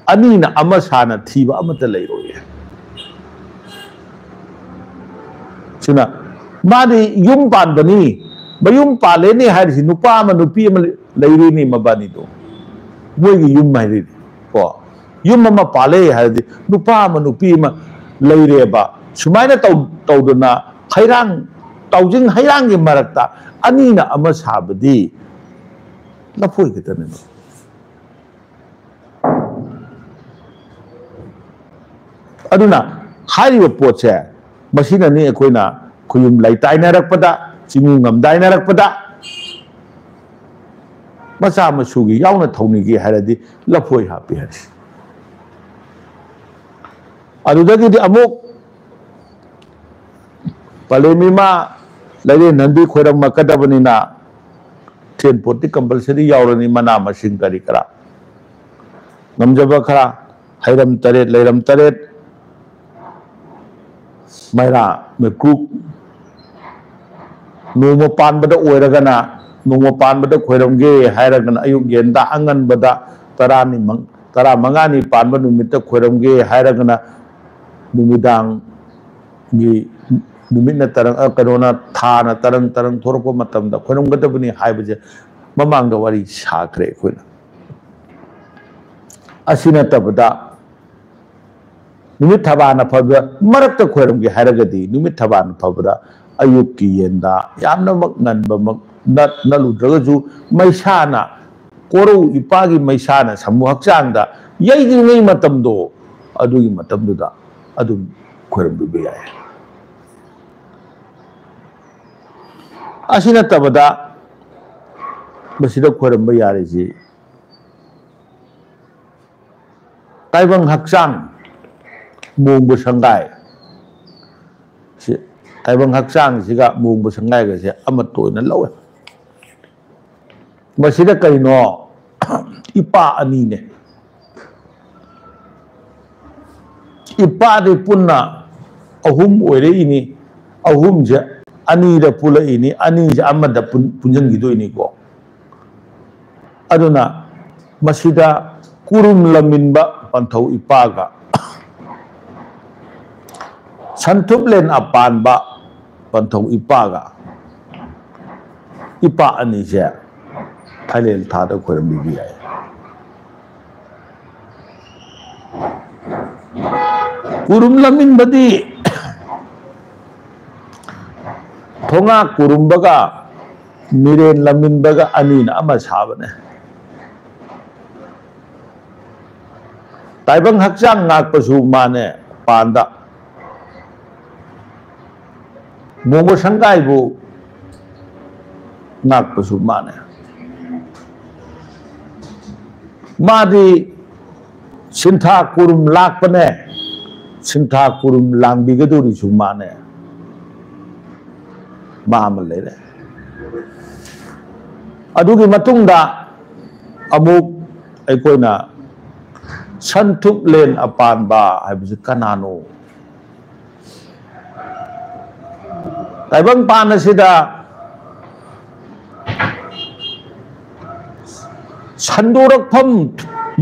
ꯑꯅꯤꯅ ꯑꯃ ꯁꯥꯅ ꯊꯤꯕ ꯑꯃꯠꯇ ꯂꯩꯔꯣꯏꯌꯦ꯫ ꯁꯤꯅ ꯃꯥꯗꯤ ꯌꯨꯝ ꯄꯥꯟꯕꯅꯤ, ꯃꯌꯨꯝ ꯄꯥꯜꯂꯦꯅꯦ ꯍꯥꯏꯔꯤꯁꯤ ꯅꯨꯄꯥ ꯑꯃ ꯅꯨꯄꯤ ꯑꯃ ꯂꯩꯔꯤꯅꯤ ꯃꯕꯥꯅꯤꯗꯣ, ꯃꯣꯏꯒꯤ ꯌꯨꯝ ꯍꯥꯏꯔꯤꯅꯤ ꯀꯣ꯫ ꯌꯨꯝ ꯑꯃ ꯄꯥꯜꯂꯦ ꯍꯥꯏꯔꯗꯤ ꯅꯨꯄꯥ ꯑꯃ ꯅꯨꯄꯤ ꯑꯃ ꯂꯩꯔꯦꯕ꯫ ꯁꯨꯃꯥꯏꯅ ꯇꯧ ꯇꯧꯗꯅ ꯍꯩꯔꯥꯡ, ꯇꯥꯎꯖꯤꯡ ꯍꯩꯔꯥꯡꯒꯤ ꯃꯔꯛꯇ ꯑꯅꯤꯅ ꯑꯃ ꯁꯥꯕꯗꯤ ꯂꯐꯣꯏ ꯈꯛꯇꯅꯦꯕ꯫ ꯑꯗꯨꯅ ꯍꯥꯏꯔꯤꯕ ꯄꯣꯠꯁꯦ ꯃꯁꯤꯅꯅꯤ ꯑꯩꯈꯣꯏꯅ ꯈꯨꯌꯨꯝ ꯂꯩꯇꯥꯏꯅꯔꯛꯄꯗ, ꯆꯤꯡꯉꯨ ꯉꯝꯗꯥꯏꯅꯔꯛꯄꯗ ꯃꯆꯥ ꯃꯁꯨꯒꯤ ꯌꯥꯎꯅ ꯊꯧꯅꯤꯒꯦ ꯍꯥꯏꯔꯗꯤ ꯂꯐꯣꯏ ꯍꯥꯞꯄꯤ ꯍꯥꯏꯔꯤꯁꯦ꯫ ꯑꯗꯨꯗꯒꯤꯗꯤ ꯑꯃꯨꯛ ꯄꯂꯦꯝ ꯏꯃꯥ ꯂꯩꯔꯦꯟ ꯅꯟꯗꯤ ꯈꯣꯏꯔꯝꯃꯛꯀꯗꯕꯅꯤꯅ ꯊꯦꯟ ꯄꯣꯠꯇꯤ ꯀꯝꯄꯜꯁꯔꯤ ꯌꯥꯎꯔꯅꯤ, ꯃꯅꯥ ꯃꯁꯤꯡ ꯀꯔꯤ ꯀꯔꯥ ꯉꯝꯖꯕ ꯈꯔ, ꯍꯩꯔꯝ ꯇꯔꯦꯠ, ꯂꯩꯔꯝ ꯇꯔꯦꯠ, ꯃꯩꯔꯥ, ꯃꯩꯀꯨꯞ, ꯅꯣꯡꯃ ꯄꯥꯟꯕꯗ ꯑꯣꯏꯔꯒꯅ, ꯅꯣꯡꯃ ꯄꯥꯟꯕꯗ ꯈꯣꯏꯔꯝꯒꯦ ꯍꯥꯏꯔꯒꯅ ꯑꯌꯨꯛ ꯌꯦꯟꯗꯥ ꯑꯉꯟꯕꯗ ꯇꯔꯥꯅꯤ ꯃꯪ-, ꯇꯔꯥꯃꯉꯥꯅꯤ ꯄꯥꯟꯕ ꯅꯨꯃꯤꯠꯇ ꯈꯣꯏꯔꯝꯒꯦ ꯍꯥꯏꯔꯒꯅ ꯅꯨꯃꯤꯗꯥꯡꯒꯤ ꯅꯨꯃꯤꯠꯅ ꯇꯔꯪ, ꯑ, ꯀꯩꯅꯣꯅ, ꯊꯥꯅ ꯇꯔꯪ ꯇꯔꯪ ꯊꯣꯔꯛꯄ ꯃꯇꯝꯗ ꯈꯣꯏꯔꯝꯒꯗꯕꯅꯤ ꯍꯥꯏꯕꯁꯦ ꯃꯃꯥꯡꯗ ꯋꯥꯔꯤ ꯁꯥꯈ꯭ꯔꯦ ꯑꯩꯈꯣꯏꯅ꯫ ꯑꯁꯤ ꯅꯠꯇꯕꯗ ꯅꯨꯃꯤꯠ ꯊꯕꯥꯅ ꯐꯕ ꯃꯔꯛꯇ ꯈꯣꯏꯔꯝꯒꯦ ꯍꯥꯏꯔꯒꯗꯤ ꯅꯨꯃꯤꯠ ꯊꯕꯥꯅ ꯐꯕꯗ ꯑꯌꯨꯛꯀꯤ ꯌꯦꯟꯗ ꯌꯥꯝꯅꯃꯛ ꯉꯟꯕꯃꯛ ꯅꯠ-, ꯅꯠꯂꯨꯗ꯭ꯔꯒꯁꯨ ꯃꯩꯁꯥꯅ, ꯀꯣꯔꯧ ꯏꯄꯥꯒꯤ ꯃꯩꯁꯥꯅ ꯁꯥꯃꯨ ꯍꯛꯆꯥꯡꯗ ꯌꯩꯗ꯭ꯔꯤꯉꯩ ꯃꯇꯝꯗꯣ, ꯑꯗꯨꯒꯤ ꯃꯇꯝꯗꯨꯗ ꯑꯗꯨꯝ ꯈꯣꯏꯔꯝꯕꯤꯕ ꯌꯥꯏ꯫ ꯑꯁꯤ ꯅꯠꯇꯕꯗ ꯃꯁꯤꯗ ꯈꯣꯏꯔꯝꯕ ꯌꯥꯔꯤꯁꯤ ꯇꯥꯏꯕꯪ ꯍꯛꯆꯥꯡ, ꯃꯣꯡꯕ ꯁꯪꯒꯥꯏ꯫ ꯁꯤ ꯇꯥꯏꯕꯪ ꯍꯛꯆꯥꯡꯁꯤꯒ ꯃꯣꯡꯕ ꯁꯪꯒꯥꯏꯒꯁꯦ ꯑꯃꯠꯇ ꯑꯣꯏꯅ ꯂꯧꯋꯦ꯫ ꯃꯁꯤꯗ ꯀꯩꯅꯣ? ꯏꯄꯥ ꯑꯅꯤꯅꯦ꯫ ꯏꯄꯥꯗꯤ ꯄꯨꯟꯅ ꯑꯍꯨꯝ ꯑꯣꯏꯔꯛꯏꯅꯤ꯫ ꯑꯍꯨꯝꯁꯦ ꯑꯅꯤꯗ ꯄꯨꯜꯂꯛꯏꯅꯤ, ꯑꯅꯤꯁꯦ ꯑꯃꯗ ꯄꯨꯟ-, ꯄꯨꯟꯁꯤꯟꯈꯤꯗꯣꯏꯅꯤꯀꯣ꯫ ꯑꯗꯨꯅ ꯃꯁꯤꯗ ꯀꯨꯔꯨꯝ ꯂꯝꯃꯤꯟꯕ ꯄꯟꯊꯧ ꯏꯄꯥꯒ, ꯁꯟꯊꯨꯞꯂꯦꯟ ꯑꯄꯥꯟꯕ ꯄꯟꯊꯧ ꯏꯄꯥꯒ, ꯏꯄꯥ ꯑꯅꯤꯁꯦ ꯊꯥꯏꯂꯦꯟ ꯊꯥꯗ ꯈꯣꯏꯔꯝꯕꯤꯕ ꯌꯥꯏ꯫ ꯀꯨꯔꯨꯝ ꯂꯝꯃꯤꯟꯕꯗꯤ ꯊꯣꯉꯥ ꯀꯨꯔꯨꯝꯕꯒ ꯃꯤꯔꯦꯟ ꯂꯝꯃꯤꯟꯕꯒ ꯑꯅꯤꯅ ꯑꯃ ꯁꯥꯕꯅꯦ꯫ ꯇꯥꯏꯕꯪ ꯍꯛꯆꯥꯡ ꯉꯥꯛꯄꯁꯨ ꯃꯥꯅꯦ ꯄꯥꯟꯗ꯫ ꯃꯣꯡꯒꯣ ꯁꯪꯒꯥꯏꯕꯨ ꯉꯥꯛꯄꯁꯨ ꯃꯥꯅꯦ꯫ ꯃꯥꯗꯤ ꯁꯤꯟꯊꯥ ꯀꯨꯔꯨꯝ ꯂꯥꯛꯄꯅꯦ, ꯁꯤꯟꯊꯥ ꯀꯨꯔꯨꯝ ꯂꯥꯡꯕꯤꯒꯗꯧꯔꯤꯁꯨ ꯃꯥꯅꯦ꯫ ꯃꯥ ꯑꯃ ꯂꯩꯔꯦ꯫ ꯑꯗꯨꯒꯤ ꯃꯇꯨꯡꯗ ꯑꯃꯨꯛ ꯑꯩꯈꯣꯏꯅ ꯁꯟꯊꯨꯞꯂꯦꯟ ꯑꯄꯥꯟꯕ ꯍꯥꯏꯕꯁꯤ ꯀꯅꯥꯅꯣ? ꯇꯥꯏꯕꯪ ꯄꯥꯟ ꯑꯁꯤꯗ ꯁꯟꯗꯣꯔꯛꯐꯝ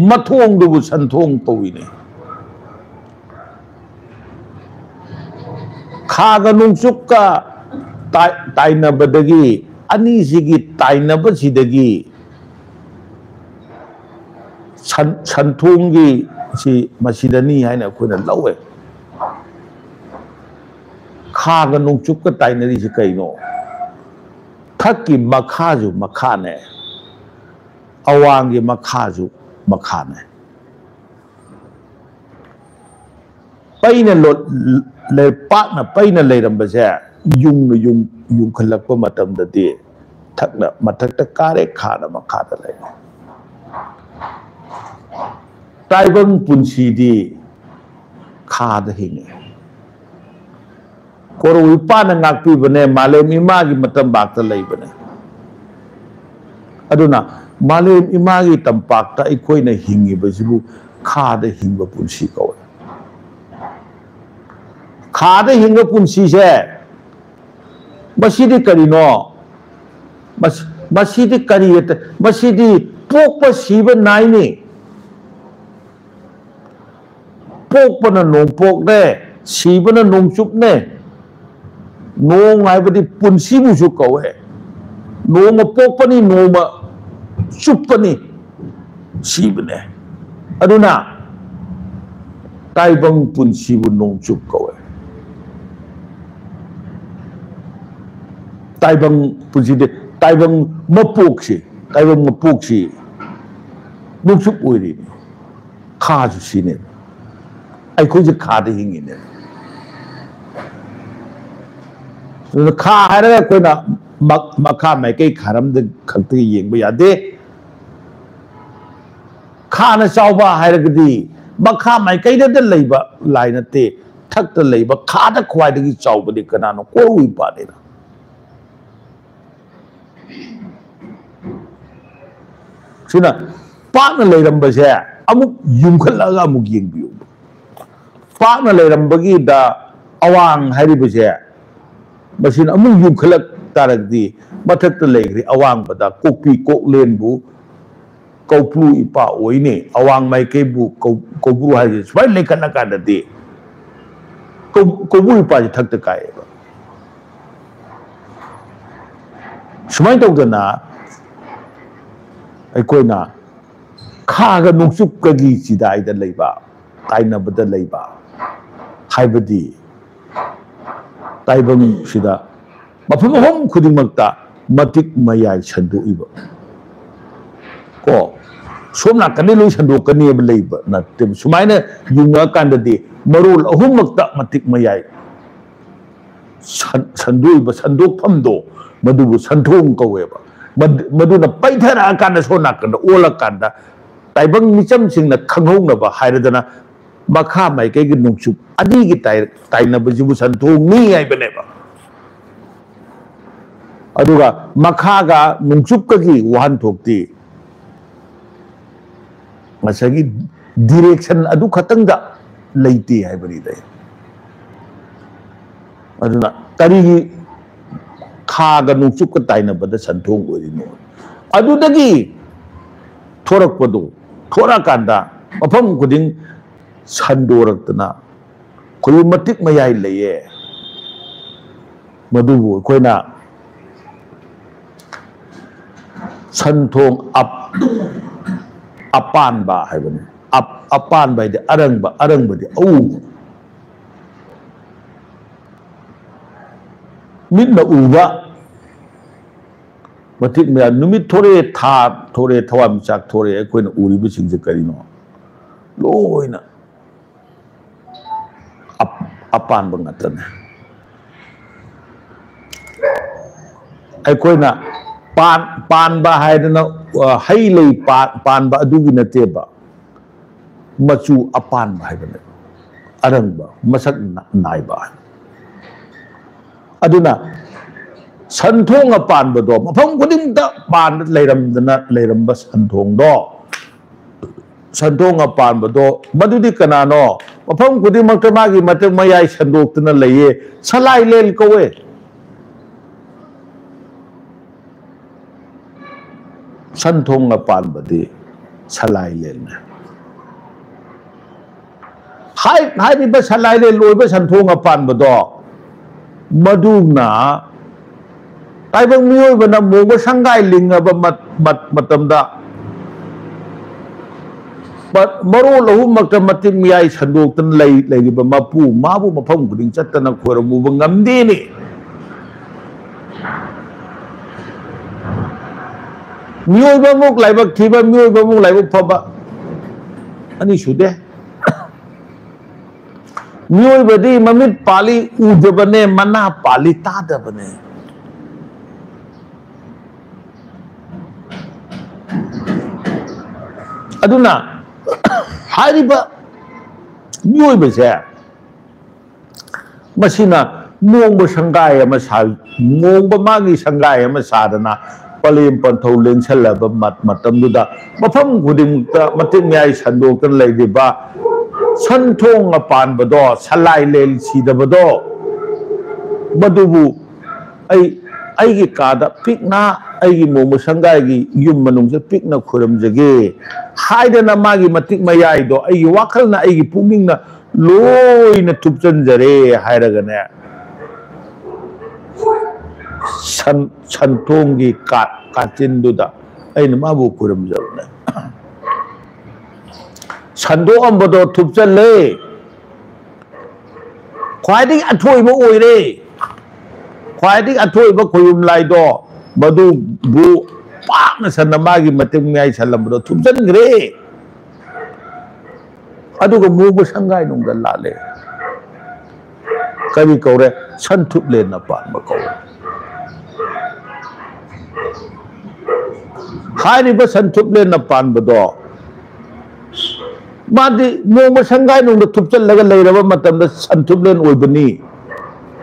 ꯃꯊꯣꯡꯗꯨꯕꯨ ꯁꯟꯊꯣꯡ ꯀꯧꯏꯅꯦ꯫ ꯈꯥꯒ ꯅꯣꯡꯆꯨꯞꯀ ꯇꯥꯏ-, ꯇꯥꯏꯅꯕꯗꯒꯤ, ꯑꯅꯤꯁꯤꯒꯤ ꯇꯥꯏꯅꯕꯁꯤꯗꯒꯤ ꯁꯟ-, ꯁꯟꯊꯣꯡꯒꯤ ꯁꯤ ꯃꯁꯤꯗꯅꯤ ꯍꯥꯏꯅ ꯑꯩꯈꯣꯏꯅ ꯂꯧꯋꯦ꯫ ꯈꯥꯒ ꯅꯣꯡꯆꯨꯞꯀ ꯇꯥꯏꯅꯔꯤꯁꯤ ꯀꯩꯅꯣ? ꯊꯛꯀꯤ ꯃꯈꯥꯁꯨ ꯃꯈꯥꯅꯦ, ꯑꯋꯥꯡꯒꯤ ꯃꯈꯥꯁꯨ ꯃꯈꯥꯅꯦ꯫ ꯄꯩꯅ ꯂꯣꯠ-, ꯂꯩꯄꯥꯛꯅ ꯄꯩꯅ ꯂꯩꯔꯝꯕꯁꯦ ꯌꯨꯡꯅ ꯌꯨꯡ-, ꯌꯨꯡꯈꯠꯂꯛꯄ ꯃꯇꯝꯗꯗꯤ ꯊꯛꯅ ꯃꯊꯛꯇ ꯀꯥꯔꯦ, ꯈꯥꯅ ꯃꯈꯥꯗ ꯂꯩꯔꯦ꯫ ꯇꯥꯏꯕꯪ ꯄꯨꯟꯁꯤꯗꯤ ꯈꯥꯗ ꯍꯤꯡꯉꯦ꯫ ꯀꯣꯔꯧ ꯏꯄꯥꯅ ꯉꯥꯛꯄꯤꯕꯅꯦ, ꯃꯥꯂꯦꯝ ꯏꯃꯥꯒꯤ ꯃꯇꯝꯄꯥꯛꯇ ꯂꯩꯕꯅꯦ꯫ ꯑꯗꯨꯅ ꯃꯥꯂꯦꯝ ꯏꯃꯥꯒꯤ ꯇꯝꯄꯥꯛꯇ ꯑꯩꯈꯣꯏꯅ ꯍꯤꯡꯉꯤꯕꯁꯤꯕꯨ ꯈꯥꯗ ꯍꯤꯡꯕ ꯄꯨꯟꯁꯤ ꯀꯧꯋꯦ꯫ ꯈꯥꯗ ꯍꯤꯡꯕ ꯄꯨꯟꯁꯤꯁꯦ, ꯃꯁꯤꯗꯤ ꯀꯔꯤꯅꯣ? ꯃꯁ-, ꯃꯁꯤꯗꯤ ꯀꯔꯤ? ꯃꯁꯤꯗꯤ ꯄꯣꯛꯄ ꯁꯤꯕ ꯅꯥꯏꯅꯤ꯫ ꯄꯣꯛꯄꯅ ꯅꯣꯡꯄꯣꯛꯅꯦ, ꯁꯤꯕꯅ ꯅꯣꯡꯆꯨꯞꯅꯦ꯫ ꯅꯣꯡ ꯍꯥꯏꯕꯗꯤ ꯄꯨꯟꯁꯤꯕꯨꯁꯨ ꯀꯧꯋꯦ꯫ ꯅꯣꯡꯃ ꯄꯣꯛꯄꯅꯤ, ꯅꯣꯡꯃ ꯆꯨꯞꯄꯅꯤ, ꯁꯤꯕꯅꯦ꯫ ꯑꯗꯨꯅ ꯇꯥꯏꯕꯪ ꯄꯨꯟꯁꯤꯕꯨ ꯅꯣꯡꯆꯨꯞ ꯀꯧꯋꯦ꯫ ꯇꯥꯏꯕꯪ ꯄꯨꯟꯁꯤꯗꯤ, ꯇꯥꯏꯕꯪ ꯃꯄꯣꯛꯁꯤ, ꯇꯥꯏꯕꯪ ꯃꯄꯣꯛꯁꯤ ꯅꯣꯡꯆꯨꯞ ꯑꯣꯏꯔꯤꯅꯤ꯫ ꯈꯥꯁꯨ ꯁꯤꯅꯦꯕ꯫ ꯑꯩꯈꯣꯏꯁꯦ ꯈꯥꯗ ꯍꯤꯡꯉꯤꯅꯦꯕ꯫ ꯑꯗꯨꯅ ꯈꯥ ꯍꯥꯏꯔꯒ ꯑꯩꯈꯣꯏꯅ ꯃ-, ꯃꯈꯥ ꯃꯥꯏꯀꯩ ꯈꯥꯔꯝꯗ ꯈꯛꯇ ꯌꯦꯡꯕ ꯌꯥꯗꯦ꯫ ꯈꯥꯅ ꯆꯥꯎꯕ ꯍꯥꯏꯔꯒꯗꯤ ꯃꯈꯥ ꯃꯥꯏꯀꯩꯗꯗ ꯂꯩꯕ ꯂꯥꯏ ꯅꯠꯇꯦ, ꯊꯛꯇ ꯂꯩꯕ ꯈꯥꯗ ꯈ꯭ꯋꯥꯏꯗꯒꯤ ꯆꯥꯎꯕꯗꯤ ꯀꯅꯥꯅꯣ? ꯀꯣꯔꯧ ꯏꯄꯥꯅꯤꯅ꯫ ꯁꯤꯅ ꯄꯥꯛꯅ ꯂꯩꯔꯝꯕꯁꯦ ꯑꯃꯨꯛ ꯌꯨꯝꯈꯠꯂꯒ ꯑꯃꯨꯛ ꯌꯦꯡꯕꯤꯌꯨ꯫ ꯄꯥꯛꯅ ꯂꯩꯔꯝꯕꯒꯤꯗ ꯑꯋꯥꯡ ꯍꯥꯏꯔꯤꯕꯁꯦ, ꯃꯁꯤꯅ ꯑꯃꯨꯛ ꯌꯨꯝꯈꯠꯂꯛ ꯇꯥꯔꯒꯗꯤ ꯃꯊꯛꯇ ꯂꯩꯈ꯭ꯔꯦ ꯑꯋꯥꯡꯕꯗ ꯀꯣꯛꯄꯤ ꯀꯣꯛꯂꯦꯟꯕꯨ ꯀꯧꯕ꯭ꯔꯨ ꯏꯄꯥ ꯑꯣꯏꯅꯤ꯫ ꯑꯋꯥꯡ ꯃꯥꯏꯀꯩꯕꯨ ꯀꯧ-, ꯀꯧꯕ꯭ꯔꯨ ꯍꯥꯏꯁꯦ ꯁꯨꯃꯥꯏꯅ ꯂꯩꯈꯠꯂ ꯀꯥꯟꯗꯗꯤ ꯀꯧ-, ꯀꯧꯕ꯭ꯔꯨ ꯏꯄꯥꯁꯦ ꯊꯛꯇ ꯀꯥꯏꯌꯦꯕ꯫ ꯁꯨꯃꯥꯏꯅ ꯇꯧꯗꯅ ꯑꯩꯈꯣꯏꯅ ꯈꯥꯒ ꯅꯣꯡꯆꯨꯞꯀꯒꯤ ꯆꯤꯗꯥꯏꯗ ꯂꯩꯕ, ꯇꯥꯏꯅꯕꯗ ꯂꯩꯕ ꯍꯥꯏꯕꯗꯤ ꯇꯥꯏꯕꯪꯁꯤꯗ ꯃꯐꯝ ꯑꯍꯨꯝ ꯈꯨꯗꯤꯡꯃꯛꯇ ꯃꯇꯤꯛ ꯃꯌꯥꯏ ꯁꯟꯗꯣꯛꯏꯕ ꯀꯣ, ꯁꯣꯝ ꯅꯥꯀꯟꯗꯩ ꯂꯣꯏ ꯁꯟꯗꯣꯛꯀꯅꯦꯕ ꯂꯩꯕ ꯅꯠꯇꯦꯕ꯫ ꯁꯨꯃꯥꯏꯅ ꯌꯨꯡꯉꯛꯑꯀꯥꯟꯗꯗꯤ ꯃꯔꯣꯜ ꯑꯍꯨꯝꯃꯛꯇ ꯃꯇꯤꯛ ꯃꯌꯥꯏ ꯁꯟ-, ꯁꯟꯗꯣꯛꯏꯕ ꯁꯟꯗꯣꯛꯐꯝꯗꯣ, ꯃꯗꯨꯕꯨ ꯁꯟꯊꯣꯡ ꯀꯧꯋꯦꯕ꯫ ꯃꯗ-, ꯃꯗꯨꯅ ꯄꯩꯊꯔꯛꯑꯀꯥꯟꯗ, ꯁꯣꯝ ꯅꯥꯀꯟꯗ ꯑꯣꯜꯂꯀꯥꯟꯗ, ꯇꯥꯏꯕꯪ ꯃꯤꯆꯝꯁꯤꯡꯅ ꯈꯪꯍꯧꯅꯕ ꯍꯥꯏꯔꯗꯅ, ꯃꯈꯥ ꯃꯥꯏꯀꯩꯒꯤ ꯅꯣꯡꯆꯨꯞ ꯑꯅꯤꯒꯤ ꯇꯥꯏ-, ꯇꯥꯏꯅꯕꯁꯤꯕꯨ ꯁꯟꯊꯣꯡꯅꯤ ꯍꯥꯏꯕꯅꯦꯕ꯫ ꯑꯗꯨꯒ ꯃꯈꯥꯒ ꯅꯣꯡꯆꯨꯞꯀꯒꯤ ꯋꯥꯍꯟꯊꯣꯛꯇꯤ ꯉꯁꯥꯏꯒꯤ direction ꯑꯗꯨ ꯈꯛꯇꯪꯗ ꯂꯩꯇꯦ ꯍꯥꯏꯕꯅꯤꯗ꯫ ꯑꯗꯨꯅ ꯀꯔꯤꯒꯤ ꯈꯥꯒ ꯅꯣꯡꯆꯨꯞꯀ ꯇꯥꯏꯅꯕꯗ ꯁꯟꯊꯣꯡ ꯑꯣꯏꯔꯤꯅꯣ? ꯑꯗꯨꯗꯒꯤ ꯊꯣꯔꯛꯄꯗꯣ, ꯊꯣꯔꯛꯑꯀꯥꯟꯗ ꯃꯐꯝ ꯈꯨꯗꯤꯡ ꯁꯟꯗꯣꯔꯛꯇꯅ ꯑꯩꯈꯣꯏꯒꯤ ꯃꯇꯤꯛ ꯃꯌꯥꯏ ꯂꯩꯌꯦ꯫ ꯃꯗꯨꯕꯨ ꯑꯩꯈꯣꯏꯅ ꯁꯟꯊꯣꯡ ꯑꯞ-, ꯑꯄꯥꯟꯕ ꯍꯥꯏꯕꯅꯤ꯫ ꯑꯞ-, ꯑꯄꯥꯟꯕ ꯍꯥꯏꯗꯤ ꯑꯔꯪꯕ, ꯑꯔꯪꯕꯗꯤ ꯑꯎꯕ꯫ ꯃꯤꯠꯅ ꯎꯕ ꯃꯇꯤꯛ ꯃꯌꯥꯏ, ꯅꯨꯃꯤꯠ ꯊꯣꯔꯛꯑꯦ, ꯊꯥ ꯊꯣꯔꯛꯑꯦ, ꯊꯋꯥꯟꯃꯤꯆꯥꯛ ꯊꯣꯔꯛꯑꯦ, ꯑꯩꯈꯣꯏꯅ ꯎꯔꯤꯕꯁꯤꯡꯁꯦ ꯀꯔꯤꯅꯣ? ꯂꯣꯏꯅ ꯑꯞ-, ꯑꯄꯥꯟꯕ ꯉꯥꯛꯇꯅꯦ꯫ ꯑꯩꯈꯣꯏꯅ ꯄꯥꯟ-, ꯄꯥꯟꯕ ꯍꯥꯏꯗꯅ, ꯑ, ꯍꯩ ꯂꯩ ꯄꯥ-, ꯄꯥꯟꯕ ꯑꯗꯨꯒꯤ ꯅꯠꯇꯦꯕ, ꯃꯆꯨ ꯑꯄꯥꯟꯕ ꯍꯥꯏꯕꯅꯦ, ꯑꯔꯪꯕ, ꯃꯁꯛ ꯅ-, ꯅꯥꯏꯕ꯫ ꯑꯗꯨꯅ ꯁꯟꯊꯣꯡ ꯑꯄꯥꯟꯕꯗꯣ, ꯃꯐꯝ ꯈꯨꯗꯤꯡꯗ ꯄꯥꯟꯗ ꯂꯩꯔꯝꯗꯅ ꯂꯩꯔꯝꯕ ꯁꯟꯊꯣꯡꯗꯣ, ꯁꯟꯊꯣꯡ ꯑꯄꯥꯟꯕꯗꯣ, ꯃꯗꯨꯗꯤ ꯀꯅꯥꯅꯣ? ꯃꯐꯝ ꯈꯨꯗꯤꯡꯃꯛꯇ ꯃꯥꯒꯤ ꯃꯇꯤꯛ ꯃꯌꯥꯏ ꯁꯟꯗꯣꯛꯇꯨꯅ ꯂꯩꯌꯦ, ꯁꯂꯥꯏꯂꯦꯟ ꯀꯧꯋꯦ꯫ ꯁꯟꯊꯣꯡ ꯑꯄꯥꯟꯕꯗꯤ ꯁꯂꯥꯏꯂꯦꯟꯅꯦ꯫ ꯍꯥꯏ-, ꯍꯥꯏꯔꯤꯕ ꯁꯂꯥꯏꯂꯦꯟ ꯑꯣꯏꯕ ꯁꯟꯊꯣꯡ ꯑꯄꯥꯟꯕꯗꯣ, ꯃꯗꯨꯅ ꯇꯥꯏꯕꯪ ꯃꯤꯑꯣꯏꯕꯅ ꯃꯣꯡꯕ ꯁꯪꯒꯥꯏ ꯂꯤꯡꯉꯕ ꯃꯠ-, ꯃꯠ-, ꯃꯇꯝꯗ, ꯃ-, ꯃꯔꯣꯜ ꯑꯍꯨꯝꯃꯛꯇ ꯃꯇꯤꯛ ꯃꯌꯥꯏ ꯁꯟꯗꯣꯛꯇꯨꯅ ꯂꯩ-, ꯂꯩꯔꯤꯕ ꯃꯄꯨ, ꯃꯥꯕꯨ ꯃꯐꯝ ꯈꯨꯗꯤꯡ ꯆꯠꯇꯅ ꯈꯣꯏꯔꯝꯃꯨꯕ ꯉꯝꯗꯦꯅꯦ꯫ ꯃꯤꯑꯣꯏꯕ ꯑꯃꯨꯛ ꯂꯥꯏꯕꯛ ꯊꯤꯕ, ꯃꯤꯑꯣꯏꯕ ꯑꯃꯨꯛ ꯂꯥꯏꯕꯛ ꯐꯕ, ꯑꯅꯤ ꯁꯨꯗꯦ꯫ ꯃꯤꯑꯣꯏꯕꯗꯤ ꯃꯃꯤꯠ ꯄꯥꯜꯂꯤ ꯎꯗꯕꯅꯦ, ꯃꯅꯥ ꯄꯥꯜꯂꯤ ꯇꯥꯗꯕꯅꯦ꯫ ꯑꯗꯨꯅ ꯍꯥꯏꯔꯤꯕ ꯃꯤꯑꯣꯏꯕꯁꯦ, ꯃꯁꯤꯅ ꯃꯣꯡꯕ ꯁꯪꯒꯥꯏ ꯑꯃ ꯁꯥ-, ꯃꯣꯡꯕ ꯃꯥꯒꯤ ꯁꯪꯒꯥꯏ ꯑꯃ ꯁꯥꯗꯅ ꯄꯂꯦꯝ ꯄꯟꯊꯧ ꯂꯦꯡꯁꯜꯂꯕ ꯃꯠ-, ꯃꯇꯝꯗꯨꯗ ꯃꯐꯝ ꯈꯨꯗꯤꯡꯃꯛꯇ ꯃꯇꯤꯛ ꯃꯌꯥꯏ ꯁꯟꯗꯣꯛꯇꯨꯅ ꯂꯩꯔꯤꯕ ꯁꯟ ꯊꯣꯡꯅ ꯄꯥꯟꯕꯗꯣ, ꯁꯂꯥꯏ ꯂꯦꯟ ꯁꯤꯗꯕꯗꯣ, ꯃꯗꯨꯕꯨ ꯑꯩ, ꯑꯩꯒꯤ ꯀꯥꯗ ꯄꯤꯛꯅ, ꯑꯩꯒꯤ ꯃꯣꯡꯕ ꯁꯪꯒꯥꯏꯒꯤ ꯌꯨꯝ ꯃꯅꯨꯡꯁꯦ ꯄꯤꯛꯅ ꯈꯨꯔꯨꯝꯖꯒꯦ ꯍꯥꯏꯗꯅ ꯃꯥꯒꯤ ꯃꯇꯤꯛ ꯃꯌꯥꯏꯗꯣ, ꯑꯩꯒꯤ ꯋꯥꯈꯜꯅ, ꯑꯩꯒꯤ ꯄꯨꯛꯅꯤꯡꯅ ꯂꯣꯏꯅ ꯊꯨꯞꯆꯟꯖꯔꯦ ꯍꯥꯏꯔꯒꯅꯦ, ꯁꯟ-, ꯁꯟꯊꯣꯡꯒꯤ ꯀꯥ-, ꯀꯥꯆꯤꯟꯗꯨꯗ ꯑꯩꯅ ꯃꯥꯕꯨ ꯈꯨꯔꯨꯝꯖꯕꯅꯦ꯫ ꯁꯟꯗꯣꯛꯑꯝꯕꯗꯣ ꯊꯨꯞꯆꯜꯂꯦ꯫ ꯈ꯭ꯋꯥꯏꯗꯒꯤ ꯑꯊꯣꯏꯕ ꯑꯣꯏꯔꯦ꯫ ꯈ꯭ꯋꯥꯏꯗꯒꯤ ꯑꯊꯣꯏꯕ ꯈꯣꯏꯌꯨꯝ ꯂꯥꯏꯗꯣ, ꯃꯗꯨꯕꯨ ꯄꯥꯛꯅ ꯁꯟꯅ ꯃꯥꯒꯤ ꯃꯇꯤꯛ ꯃꯌꯥꯏ ꯁꯜꯂꯝꯕꯗꯣ ꯊꯨꯞꯆꯟꯈ꯭ꯔꯦ꯫ ꯑꯗꯨꯒ ꯃꯣꯡꯕ ꯁꯪꯒꯥꯏ ꯅꯨꯡꯗ ꯂꯥꯠꯂꯦ꯫ ꯀꯔꯤ ꯀꯧꯔꯦ? ꯁꯟꯊꯨꯞꯂꯦꯟꯅ ꯄꯥꯟꯕ ꯀꯧꯔꯦ꯫ ꯍꯥꯏꯔꯤꯕ ꯁꯟꯊꯨꯞꯂꯦꯟꯅ ꯄꯥꯟꯕꯗꯣ, ꯃꯥꯗꯤ ꯃꯣꯡꯕ ꯁꯪꯒꯥꯏ ꯅꯨꯡꯗ ꯊꯨꯞꯆꯜꯂꯒ ꯂꯩꯔꯕ ꯃꯇꯝꯗ ꯁꯟꯊꯨꯞꯂꯦꯟ ꯑꯣꯏꯕꯅꯤ꯫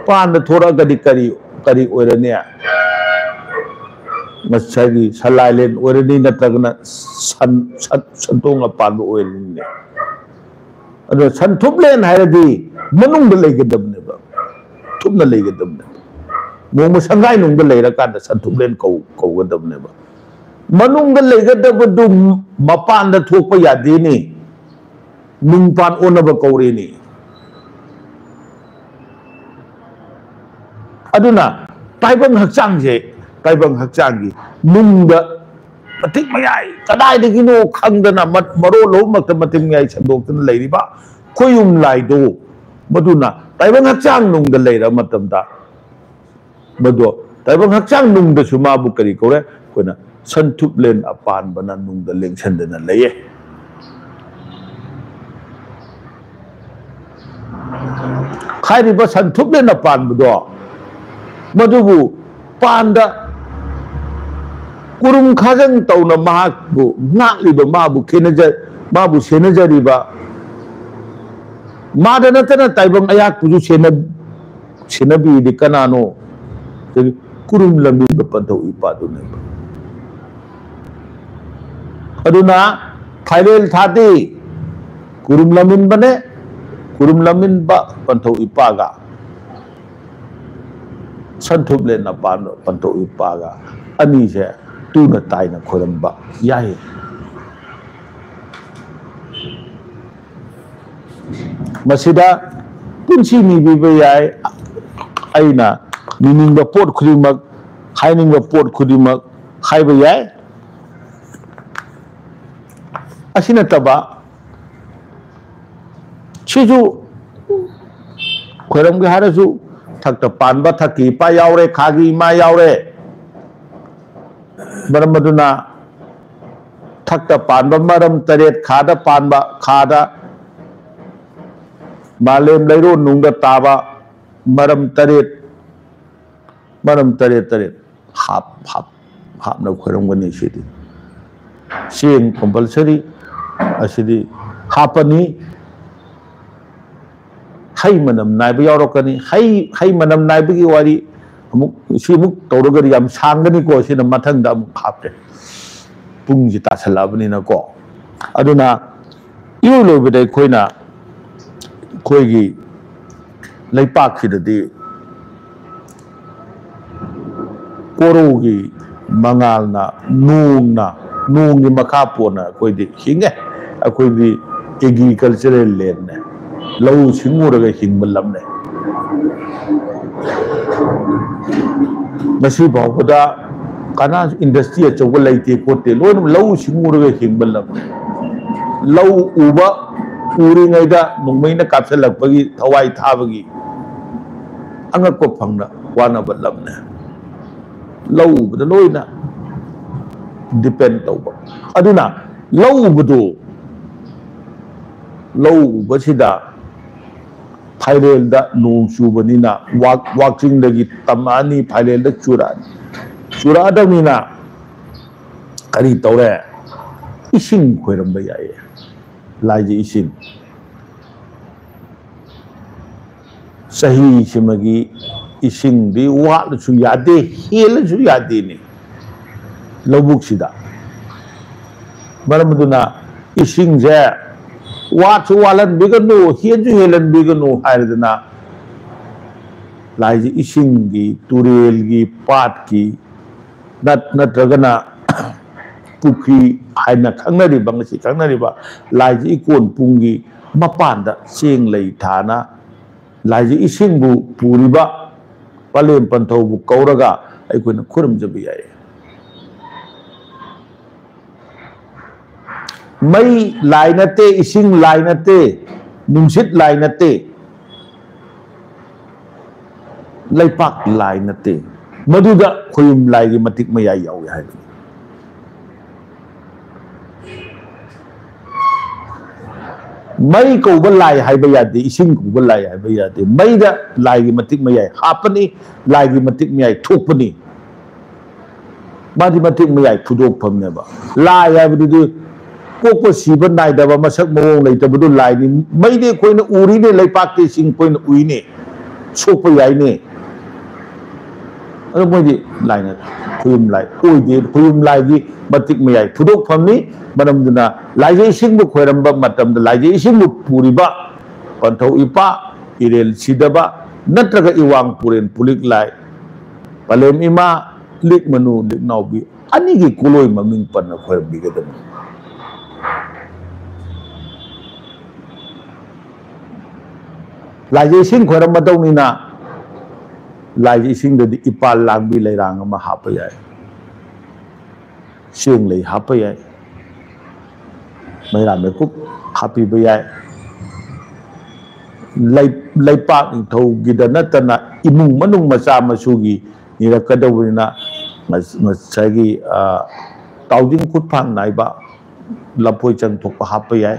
ꯄꯥꯟꯗ ꯊꯣꯔꯛꯑꯒꯗꯤ ꯀꯔꯤ, ꯀꯔꯤ ꯑꯣꯏꯔꯅꯤ? ꯉꯁꯥꯏꯒꯤ ꯁꯂꯥꯏꯂꯦꯟ ꯑꯣꯏꯔꯅꯤ, ꯅꯠꯇ꯭ꯔꯒꯅ ꯁꯟ-, ꯁꯟ-, ꯁꯟꯇꯣꯡ ꯑꯄꯥꯟꯕ ꯑꯣꯏꯔꯅꯤꯅꯦ꯫ ꯑꯗꯣ ꯁꯟꯊꯨꯞꯂꯦꯟ ꯍꯥꯏꯔꯗꯤ ꯃꯅꯨꯡꯗ ꯂꯩꯒꯗꯕꯅꯦꯕ, ꯊꯨꯞꯅ ꯂꯩꯒꯗꯕꯅꯦꯕ꯫ ꯃꯣꯡꯕ ꯁꯪꯒꯥꯏꯅꯨꯡꯗ ꯂꯩꯔꯀꯥꯟꯗ ꯁꯟꯊꯨꯞꯂꯦꯟ ꯀꯧ-, ꯀꯧꯒꯗꯕꯅꯦꯕ꯫ ꯃꯅꯨꯡꯗ ꯂꯩꯒꯗꯕꯗꯨ ꯃꯄꯥꯟꯗ ꯊꯣꯛꯄ ꯌꯥꯗꯦꯅꯦ, ꯅꯨꯡꯄꯥꯟ ꯑꯣꯟꯅꯕ ꯀꯧꯔꯦꯅꯦ꯫ ꯑꯗꯨꯅ ꯇꯥꯏꯕꯪ ꯍꯛꯆꯥꯡꯁꯦ, ꯇꯥꯏꯕꯪ ꯍꯛꯆꯥꯡꯒꯤ ꯅꯨꯡꯗ ꯃꯇꯤꯛ ꯃꯌꯥꯏ ꯀꯗꯥꯏꯗꯒꯤꯅꯣ ꯈꯪꯗꯅ ꯃ-, ꯃꯔꯣꯜ ꯂꯧꯕꯃꯛꯇ ꯃꯇꯤꯛ ꯃꯌꯥꯏ ꯁꯟꯗꯣꯛꯇꯨꯅ ꯂꯩꯔꯤꯕ ꯈꯣꯏꯌꯨꯝ ꯂꯥꯏꯗꯣ, ꯃꯗꯨꯅ ꯇꯥꯏꯕꯪ ꯍꯛꯆꯥꯡ ꯅꯨꯡꯗ ꯂꯩꯔꯕ ꯃꯇꯝꯗ, ꯃꯗꯣ ꯇꯥꯏꯕꯪ ꯍꯛꯆꯥꯡ ꯅꯨꯡꯗꯁꯨ ꯃꯥꯕꯨ ꯀꯔꯤ ꯀꯧꯔꯦ? ꯑꯩꯈꯣꯏꯅ ꯁꯟꯊꯨꯞꯂꯦꯟ ꯑꯄꯥꯟꯕꯅ ꯅꯨꯡꯗ ꯂꯦꯡꯁꯟꯗꯅ ꯂꯩꯌꯦ꯫ ꯍꯥꯏꯔꯤꯕ ꯁꯟꯊꯨꯞꯂꯦꯟ ꯑꯄꯥꯟꯕꯗꯣ, ꯃꯗꯨꯕꯨ ꯄꯥꯟꯗ ꯀꯨꯔꯨꯝ ꯈꯥꯖꯪ ꯇꯧꯅ ꯃꯍꯥꯛꯄꯨ ꯉꯥꯛꯂꯤꯕ, ꯃꯥꯕꯨ ꯈꯦꯅꯖ-, ꯃꯥꯕꯨ ꯁꯦꯟꯅꯖꯔꯤꯕ, ꯃꯥꯗ ꯅꯠꯇꯅ ꯇꯥꯏꯕꯪ ꯑꯌꯥꯛꯄꯁꯨ ꯁꯦꯟꯅ-, ꯁꯦꯟꯅꯕꯤꯔꯤꯗꯤ ꯀꯅꯥꯅꯣ? ꯀꯨꯔꯨꯝ ꯂꯝꯕꯤꯗ ꯄꯟꯊꯧ ꯏꯄꯥꯗꯨꯅꯦꯕ꯫ ꯑꯗꯨꯅ ꯐꯥꯏꯔꯦꯜ ꯊꯥꯗꯤ ꯀꯨꯔꯨꯝ ꯂꯝꯏꯟꯕꯅꯦ, ꯀꯨꯔꯨꯝ ꯂꯝꯏꯟꯕ ꯄꯟꯊꯧ ꯏꯄꯥꯒ ꯁꯟꯊꯨꯞꯂꯦꯟ ꯑꯄꯥꯟꯕ ꯄꯟꯊꯧ ꯏꯄꯥꯒ ꯑꯅꯤꯁꯦ ꯇꯨꯅ ꯇꯥꯏꯅ ꯈꯣꯏꯔꯝꯕ ꯌꯥꯏ꯫ ꯃꯁꯤꯗ ꯄꯨꯟꯁꯤ ꯅꯤꯕꯤꯕ ꯌꯥꯏ꯫ ꯑꯩꯅ ꯅꯤꯅꯤꯡꯕ ꯄꯣꯠ ꯈꯨꯗꯤꯡꯃꯛ, ꯍꯥꯏꯅꯤꯡꯕ ꯄꯣꯠ ꯈꯨꯗꯤꯡꯃꯛ ꯍꯥꯏꯕ ꯌꯥꯏ꯫ ꯑꯁꯤ ꯅꯠꯇꯕ, ꯁꯤꯁꯨ ꯈꯣꯏꯔꯝꯒꯦ ꯍꯥꯏꯔꯁꯨ, ꯊꯛꯇ ꯄꯥꯟꯕ ꯊꯛꯀꯤ ꯏꯄꯥ ꯌꯥꯎꯔꯦ, ꯈꯥꯒꯤ ꯏꯃꯥ ꯌꯥꯎꯔꯦ꯫ ꯃꯔꯝ ꯑꯗꯨꯅ ꯊꯛꯇ ꯄꯥꯟꯕ ꯃꯔꯝ ꯇꯔꯦꯠ, ꯈꯥꯗ ꯄꯥꯟꯕ, ꯈꯥꯗ ꯃꯥꯂꯦꯝ ꯂꯩꯔꯣꯟ ꯅꯨꯡꯗ ꯇꯥꯕ ꯃꯔꯝ ꯇꯔꯦꯠ, ꯃꯔꯝ ꯇꯔꯦꯠ ꯇꯔꯦꯠ ꯍꯥꯞ, ꯍꯥꯞ, ꯍꯥꯞꯅ ꯈꯣꯏꯔꯝꯒꯅꯤ꯫ ꯁꯤꯗꯤ ꯆꯦꯡ compulsory ꯑꯁꯤꯗꯤ ꯍꯥꯞꯄꯅꯤ꯫ ꯍꯩ ꯃꯅꯝ ꯅꯥꯏꯕ ꯌꯥꯎꯔꯛꯀꯅꯤ꯫ ꯍꯩ, ꯍꯩ ꯃꯅꯝ ꯅꯥꯏꯕꯒꯤ ꯋꯥꯔꯤ ꯑꯃꯨꯛ, ꯁꯤ ꯑꯃꯨꯛ ꯇꯧꯔꯒꯗꯤ ꯌꯥꯝ ꯁꯥꯡꯒꯅꯤꯀꯣ, ꯁꯤꯅ ꯃꯊꯪꯗ ꯑꯃꯨꯛ ꯍꯥꯞꯀꯦ꯫ ꯄꯨꯡꯁꯤ ꯇꯥꯁꯜꯂꯛꯑꯕꯅꯤꯅꯀꯣ꯫ ꯑꯗꯨꯅ ꯏꯔꯣꯏ ꯂꯣꯏꯕꯗ ꯑꯩꯈꯣꯏꯅ, ꯑꯩꯈꯣꯏꯒꯤ ꯂꯩꯄꯥꯛꯁꯤꯗꯗꯤ ꯀꯣꯔꯧꯒꯤ ꯃꯉꯥꯜꯅ, ꯅꯣꯡꯅ, ꯅꯣꯡꯒꯤ ꯃꯈꯥ ꯄꯣꯟꯅ ꯑꯩꯈꯣꯏꯗꯤ ꯍꯤꯡꯉꯦ꯫ ꯑꯩꯈꯣꯏꯗꯤ agricultural landꯅꯦ, ꯂꯧꯎ ꯁꯤꯡꯎꯔꯒ ꯍꯤꯡꯕ ꯂꯝꯅꯦ꯫ ꯉꯁꯤ ꯐꯥꯎꯕꯗ ꯀꯅꯥꯁꯨ industry ꯑꯆꯧꯕ ꯂꯩꯇꯦ ꯈꯣꯠꯇꯦ, ꯂꯣꯏꯅꯃꯛ ꯂꯧꯎ ꯁꯤꯡꯎꯔꯒ ꯍꯤꯡꯕ ꯂꯝꯅꯦ꯫ ꯂꯧ ꯎꯕ, ꯎꯔꯤꯉꯩꯗ ꯅꯣꯡꯃꯩꯅ ꯀꯥꯞꯁꯤꯜꯂꯛꯄꯒꯤ ꯊꯋꯥꯏ ꯊꯥꯕꯒꯤ ꯑꯉꯛꯄ ꯐꯪꯅ ꯋꯥꯅꯕ ꯂꯝꯅꯦ꯫ ꯂꯧ ꯎꯕꯗ ꯂꯣꯏꯅ ꯗꯤꯄꯦꯟ ꯇꯧꯕ꯫ ꯑꯗꯨꯅ ꯂꯧ ꯎꯕꯗꯨ, ꯂꯧ ꯎꯕꯁꯤꯗ ꯐꯥꯏꯔꯦꯜꯗ ꯅꯣꯡ ꯆꯨꯕꯅꯤꯅ, ꯋꯥꯛ-, ꯋꯥꯛꯆꯤꯡꯗꯒꯤ ꯇꯝꯃꯛꯑꯅꯤ, ꯐꯥꯏꯔꯦꯜꯗ ꯆꯨꯔꯛꯑꯅꯤ꯫ ꯆꯨꯔꯛꯑꯗꯕꯅꯤꯅ ꯀꯔꯤ ꯇꯧꯔꯦ? ꯏꯁꯤꯡ ꯈꯣꯏꯔꯝꯕ ꯌꯥꯏꯌꯦ꯫ ꯂꯥꯏꯁꯦ ꯏꯁꯤꯡ꯫ ꯆꯍꯤꯁꯤꯃꯒꯤ ꯏꯁꯤꯡꯗꯤ ꯋꯥꯠꯂꯁꯨ ꯌꯥꯗꯦ, ꯍꯦꯜꯂꯁꯨ ꯌꯥꯗꯦꯅꯦ ꯂꯧꯕꯨꯛꯁꯤꯗ꯫ ꯃꯔꯝ ꯑꯗꯨꯅ ꯏꯁꯤꯡꯁꯦ ꯋꯥꯠꯁꯨ ꯋꯥꯠꯍꯟꯕꯤꯒꯅꯨ, ꯍꯦꯟꯁꯨ ꯍꯦꯜꯍꯟꯕꯤꯒꯅꯨ ꯍꯥꯏꯔꯗꯅ, ꯂꯥꯏꯁꯦ ꯏꯁꯤꯡꯒꯤ, ꯇꯨꯔꯦꯜꯒꯤ, ꯄꯥꯠꯀꯤ, ꯅꯠ-, ꯅꯠꯇ꯭ꯔꯒꯅ ꯄꯨꯈ꯭ꯔꯤ ꯍꯥꯏꯅ ꯈꯪꯅꯔꯤꯕ, ꯉꯁꯤ ꯈꯪꯅꯔꯤꯕ ꯂꯥꯏꯁꯦ ꯏꯀꯣꯟ ꯄꯨꯡꯒꯤ ꯃꯄꯥꯟꯗ ꯆꯦꯡ ꯂꯩ ꯊꯥꯅ ꯂꯥꯏꯁꯦ ꯏꯁꯤꯡꯕꯨ ꯄꯨꯔꯤꯕ ꯄꯂꯦꯝ ꯄꯟꯊꯧꯕꯨ ꯀꯧꯔꯒ ꯑꯩꯈꯣꯏꯅ ꯈꯨꯔꯨꯝꯖꯕ ꯌꯥꯏ꯫ ꯃꯩ ꯂꯥꯏ ꯅꯠꯇꯦ, ꯏꯁꯤꯡ ꯂꯥꯏ ꯅꯠꯇꯦ, ꯅꯨꯡꯁꯤꯠ ꯂꯥꯏ ꯅꯠꯇꯦ, ꯂꯩꯄꯥꯛ ꯂꯥꯏ ꯅꯠꯇꯦ꯫ ꯃꯗꯨꯗ ꯈꯣꯌꯨꯝ ꯂꯥꯏꯒꯤ ꯃꯇꯤꯛ ꯃꯌꯥꯏ ꯌꯥꯎꯏ ꯍꯥꯏꯕꯅꯤ꯫ ꯃꯩ ꯀꯧꯕ ꯂꯥꯏ ꯍꯥꯏꯕ ꯌꯥꯗꯦ, ꯏꯁꯤꯡ ꯀꯧꯕ ꯂꯥꯏ ꯍꯥꯏꯕ ꯌꯥꯗꯦ꯫ ꯃꯩꯗ ꯂꯥꯏꯒꯤ ꯃꯇꯤꯛ ꯃꯌꯥꯏ ꯍꯥꯞꯄꯅꯤ, ꯂꯥꯏꯒꯤ ꯃꯇꯤꯛ ꯃꯌꯥꯏ ꯊꯣꯛꯄꯅꯤ꯫ ꯃꯥꯗꯤ ꯃꯇꯤꯛ ꯃꯌꯥꯏ ꯐꯨꯗꯣꯛꯐꯝꯅꯦꯕ꯫ ꯂꯥꯏ ꯍꯥꯏꯕꯗꯨꯗꯤ ꯄꯣꯛꯄ ꯁꯤꯕ ꯅꯥꯏꯗꯕ, ꯃꯁꯛ ꯃꯑꯣꯡ ꯂꯩꯇꯕꯗꯨ ꯂꯥꯏꯅꯤ꯫ ꯃꯩꯗꯤ ꯑꯩꯈꯣꯏꯅ ꯎꯔꯤꯅꯦ, ꯂꯩꯄꯥꯛꯀꯤ ꯏꯁꯤꯡ ꯑꯩꯈꯣꯏꯅ ꯎꯏꯅꯦ, ꯁꯣꯛꯄ ꯌꯥꯏꯅꯦ꯫ ꯑꯗꯣ ꯃꯣꯏꯗꯤ ꯂꯥꯏꯅ ꯈꯨꯌꯨꯝ ꯂꯥꯏ ꯑꯣꯏꯗꯦ꯫ ꯈꯨꯌꯨꯝ ꯂꯥꯏꯒꯤ ꯃꯇꯤꯛ ꯃꯌꯥꯏ ꯐꯨꯗꯣꯛꯐꯝꯅꯤ꯫ ꯃꯔꯝꯗꯨꯅ ꯂꯥꯏꯖꯩ ꯏꯁꯤꯡꯕꯨ ꯈꯣꯏꯔꯝꯕ ꯃꯇꯝꯗ ꯂꯥꯏꯖꯩ ꯏꯁꯤꯡꯕꯨ ꯄꯨꯔꯤꯕ ꯄꯟꯊꯧ ꯏꯄꯥ, ꯏꯔꯦꯜ ꯁꯤꯗꯕ ꯅꯠꯇ꯭ꯔꯒ ꯏꯋꯥꯡ ꯄꯨꯔꯦꯟ ꯄꯨꯂꯤꯛ ꯂꯥꯏ, ꯄꯂꯦꯝ ꯏꯃꯥ, ꯂꯤꯛ ꯃꯅꯨ, ꯂꯤꯛꯅꯥꯎꯕꯤ ꯑꯅꯤꯒꯤ ꯀꯣꯂꯣꯏ ꯃꯃꯤꯡ ꯄꯟꯅ ꯈꯣꯏꯔꯝꯕꯤꯒꯗꯕꯅꯤ꯫ ꯂꯥꯏꯖꯩ ꯏꯁꯤꯡ ꯈꯣꯏꯔꯝꯃꯗꯧꯅꯤꯅ ꯂꯥꯏꯖꯩ ꯏꯁꯤꯡꯗꯗꯤ ꯏꯄꯥꯜ ꯂꯥꯡꯕꯤ ꯂꯩꯔꯥꯡ ꯑꯃ ꯍꯥꯞꯄ ꯌꯥꯏ, ꯆꯦꯡ ꯂꯩ ꯍꯥꯞꯄ ꯌꯥꯏ, ꯃꯩꯔꯥ ꯃꯩꯀꯨꯞ ꯍꯥꯞꯄꯤꯕ ꯌꯥꯏ꯫ ꯂꯩ-, ꯂꯩꯄꯥꯛ ꯅꯤꯡꯊꯧꯒꯤꯗ ꯅꯠꯇꯅ ꯏꯃꯨꯡ ꯃꯅꯨꯡ ꯃꯆꯥ ꯃꯁꯨꯒꯤ ꯅꯤꯔꯛꯀꯗꯧꯕꯅꯤꯅ ꯉꯁ-, ꯉꯁꯥꯏꯒꯤ, ꯑ, ꯇꯥꯎꯖꯤꯡ ꯈꯨꯠ ꯐꯥꯡ ꯅꯥꯏꯕ, ꯂꯐꯣꯏ ꯆꯪ ꯊꯣꯛꯄ ꯍꯥꯞꯄ ꯌꯥꯏ꯫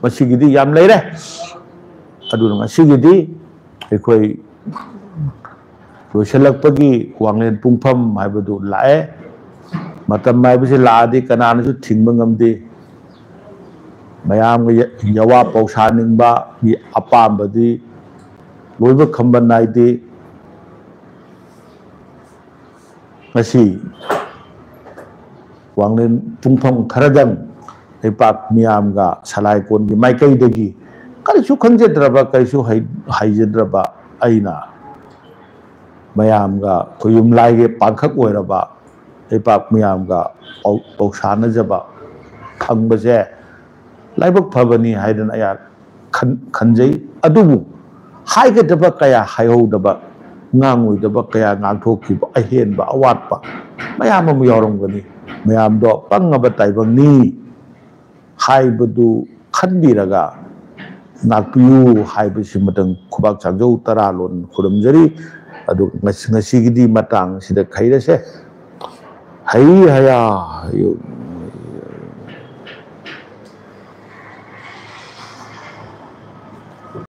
ꯃꯁꯤꯒꯤꯗꯤ ꯌꯥꯝ ꯂꯩꯔꯦ꯫ ꯑꯗꯨꯅ ꯉꯁꯤꯒꯤꯗꯤ ꯑꯩꯈꯣꯏ ꯂꯣꯏꯁꯤꯜꯂꯛꯄꯒꯤ ꯋꯥꯡꯂꯦꯟ ꯄꯨꯡꯐꯝ ꯍꯥꯏꯕꯗꯨ ꯂꯥꯛꯑꯦ꯫ ꯃꯇꯝ ꯍꯥꯏꯕꯁꯤ ꯂꯥꯛꯑꯗꯤ ꯀꯅꯥꯅꯁꯨ ꯊꯤꯡꯕ ꯉꯝꯗꯦ꯫ ꯃꯌꯥꯝꯒ ꯌ-, ꯌꯋꯥ ꯄꯧꯁꯥꯅꯤꯡꯕꯒꯤ ꯑꯄꯥꯝꯕꯗꯤ ꯂꯣꯏꯕ ꯈꯝꯕ ꯅꯥꯏꯗꯦ꯫ ꯉꯁꯤ ꯋꯥꯡꯂꯦꯟ ꯄꯨꯡꯐꯝ ꯈꯔꯗꯪ ꯂꯩꯄꯥꯛ ꯃꯤꯌꯥꯝꯒ ꯁꯂꯥꯏꯀꯣꯟꯒꯤ ꯃꯥꯏꯀꯩꯗꯒꯤ ꯀꯔꯤꯁꯨ ꯈꯪꯖꯗ꯭ꯔꯕ, ꯀꯔꯤꯁꯨ ꯍꯩ-, ꯍꯩꯖꯗ꯭ꯔꯕ ꯑꯩꯅ ꯃꯌꯥꯝꯒ ꯈꯨꯌꯨꯝ ꯂꯥꯏꯒꯤ ꯄꯥꯡꯈꯛ ꯑꯣꯏꯔꯕ ꯂꯩꯄꯥꯛ ꯃꯤꯌꯥꯝꯒ ꯄꯧ-, ꯄꯧꯁꯥꯅꯖꯕ ꯐꯪꯕꯁꯦ ꯂꯥꯏꯕꯛ ꯐꯕꯅꯤ ꯍꯥꯏꯗꯅ ꯑꯩꯍꯥꯛ ꯈꯟ-, ꯈꯟꯖꯩ꯫ ꯑꯗꯨꯕꯨ ꯍꯥꯏꯒꯗꯕ ꯀꯌꯥ ꯍꯥꯏꯍꯧꯗꯕ, ꯉꯥꯡꯉꯣꯏꯗꯕ ꯀꯌꯥ ꯉꯥꯡꯊꯣꯛꯈꯤꯕ, ꯑꯍꯦꯟꯕ ꯑꯋꯥꯠꯄ ꯃꯌꯥꯝ ꯑꯃ ꯌꯥꯎꯔꯝꯒꯅꯤ꯫ ꯃꯌꯥꯝꯗꯣ ꯄꯪꯉꯕ ꯇꯥꯏꯕꯪꯅꯤ ꯍꯥꯏꯕꯗꯨ ꯈꯟꯕꯤꯔꯒ ꯉꯥꯛꯄꯤꯌꯨ ꯍꯥꯏꯕꯁꯤꯃꯇꯪ ꯈꯨꯕꯥꯛ ꯆꯥꯖꯧ ꯇꯔꯥ ꯂꯣꯟ ꯈꯨꯔꯨꯝꯖꯔꯤ꯫ ꯑꯗꯨ ꯉꯁꯤ-, ꯉꯁꯤꯒꯤꯗꯤ ꯃꯇꯥꯡ ꯑꯁꯤꯗ ꯈꯩꯔꯁꯦ꯫ ꯍꯩ ꯍꯌꯥ, ꯍꯩꯌꯨ꯫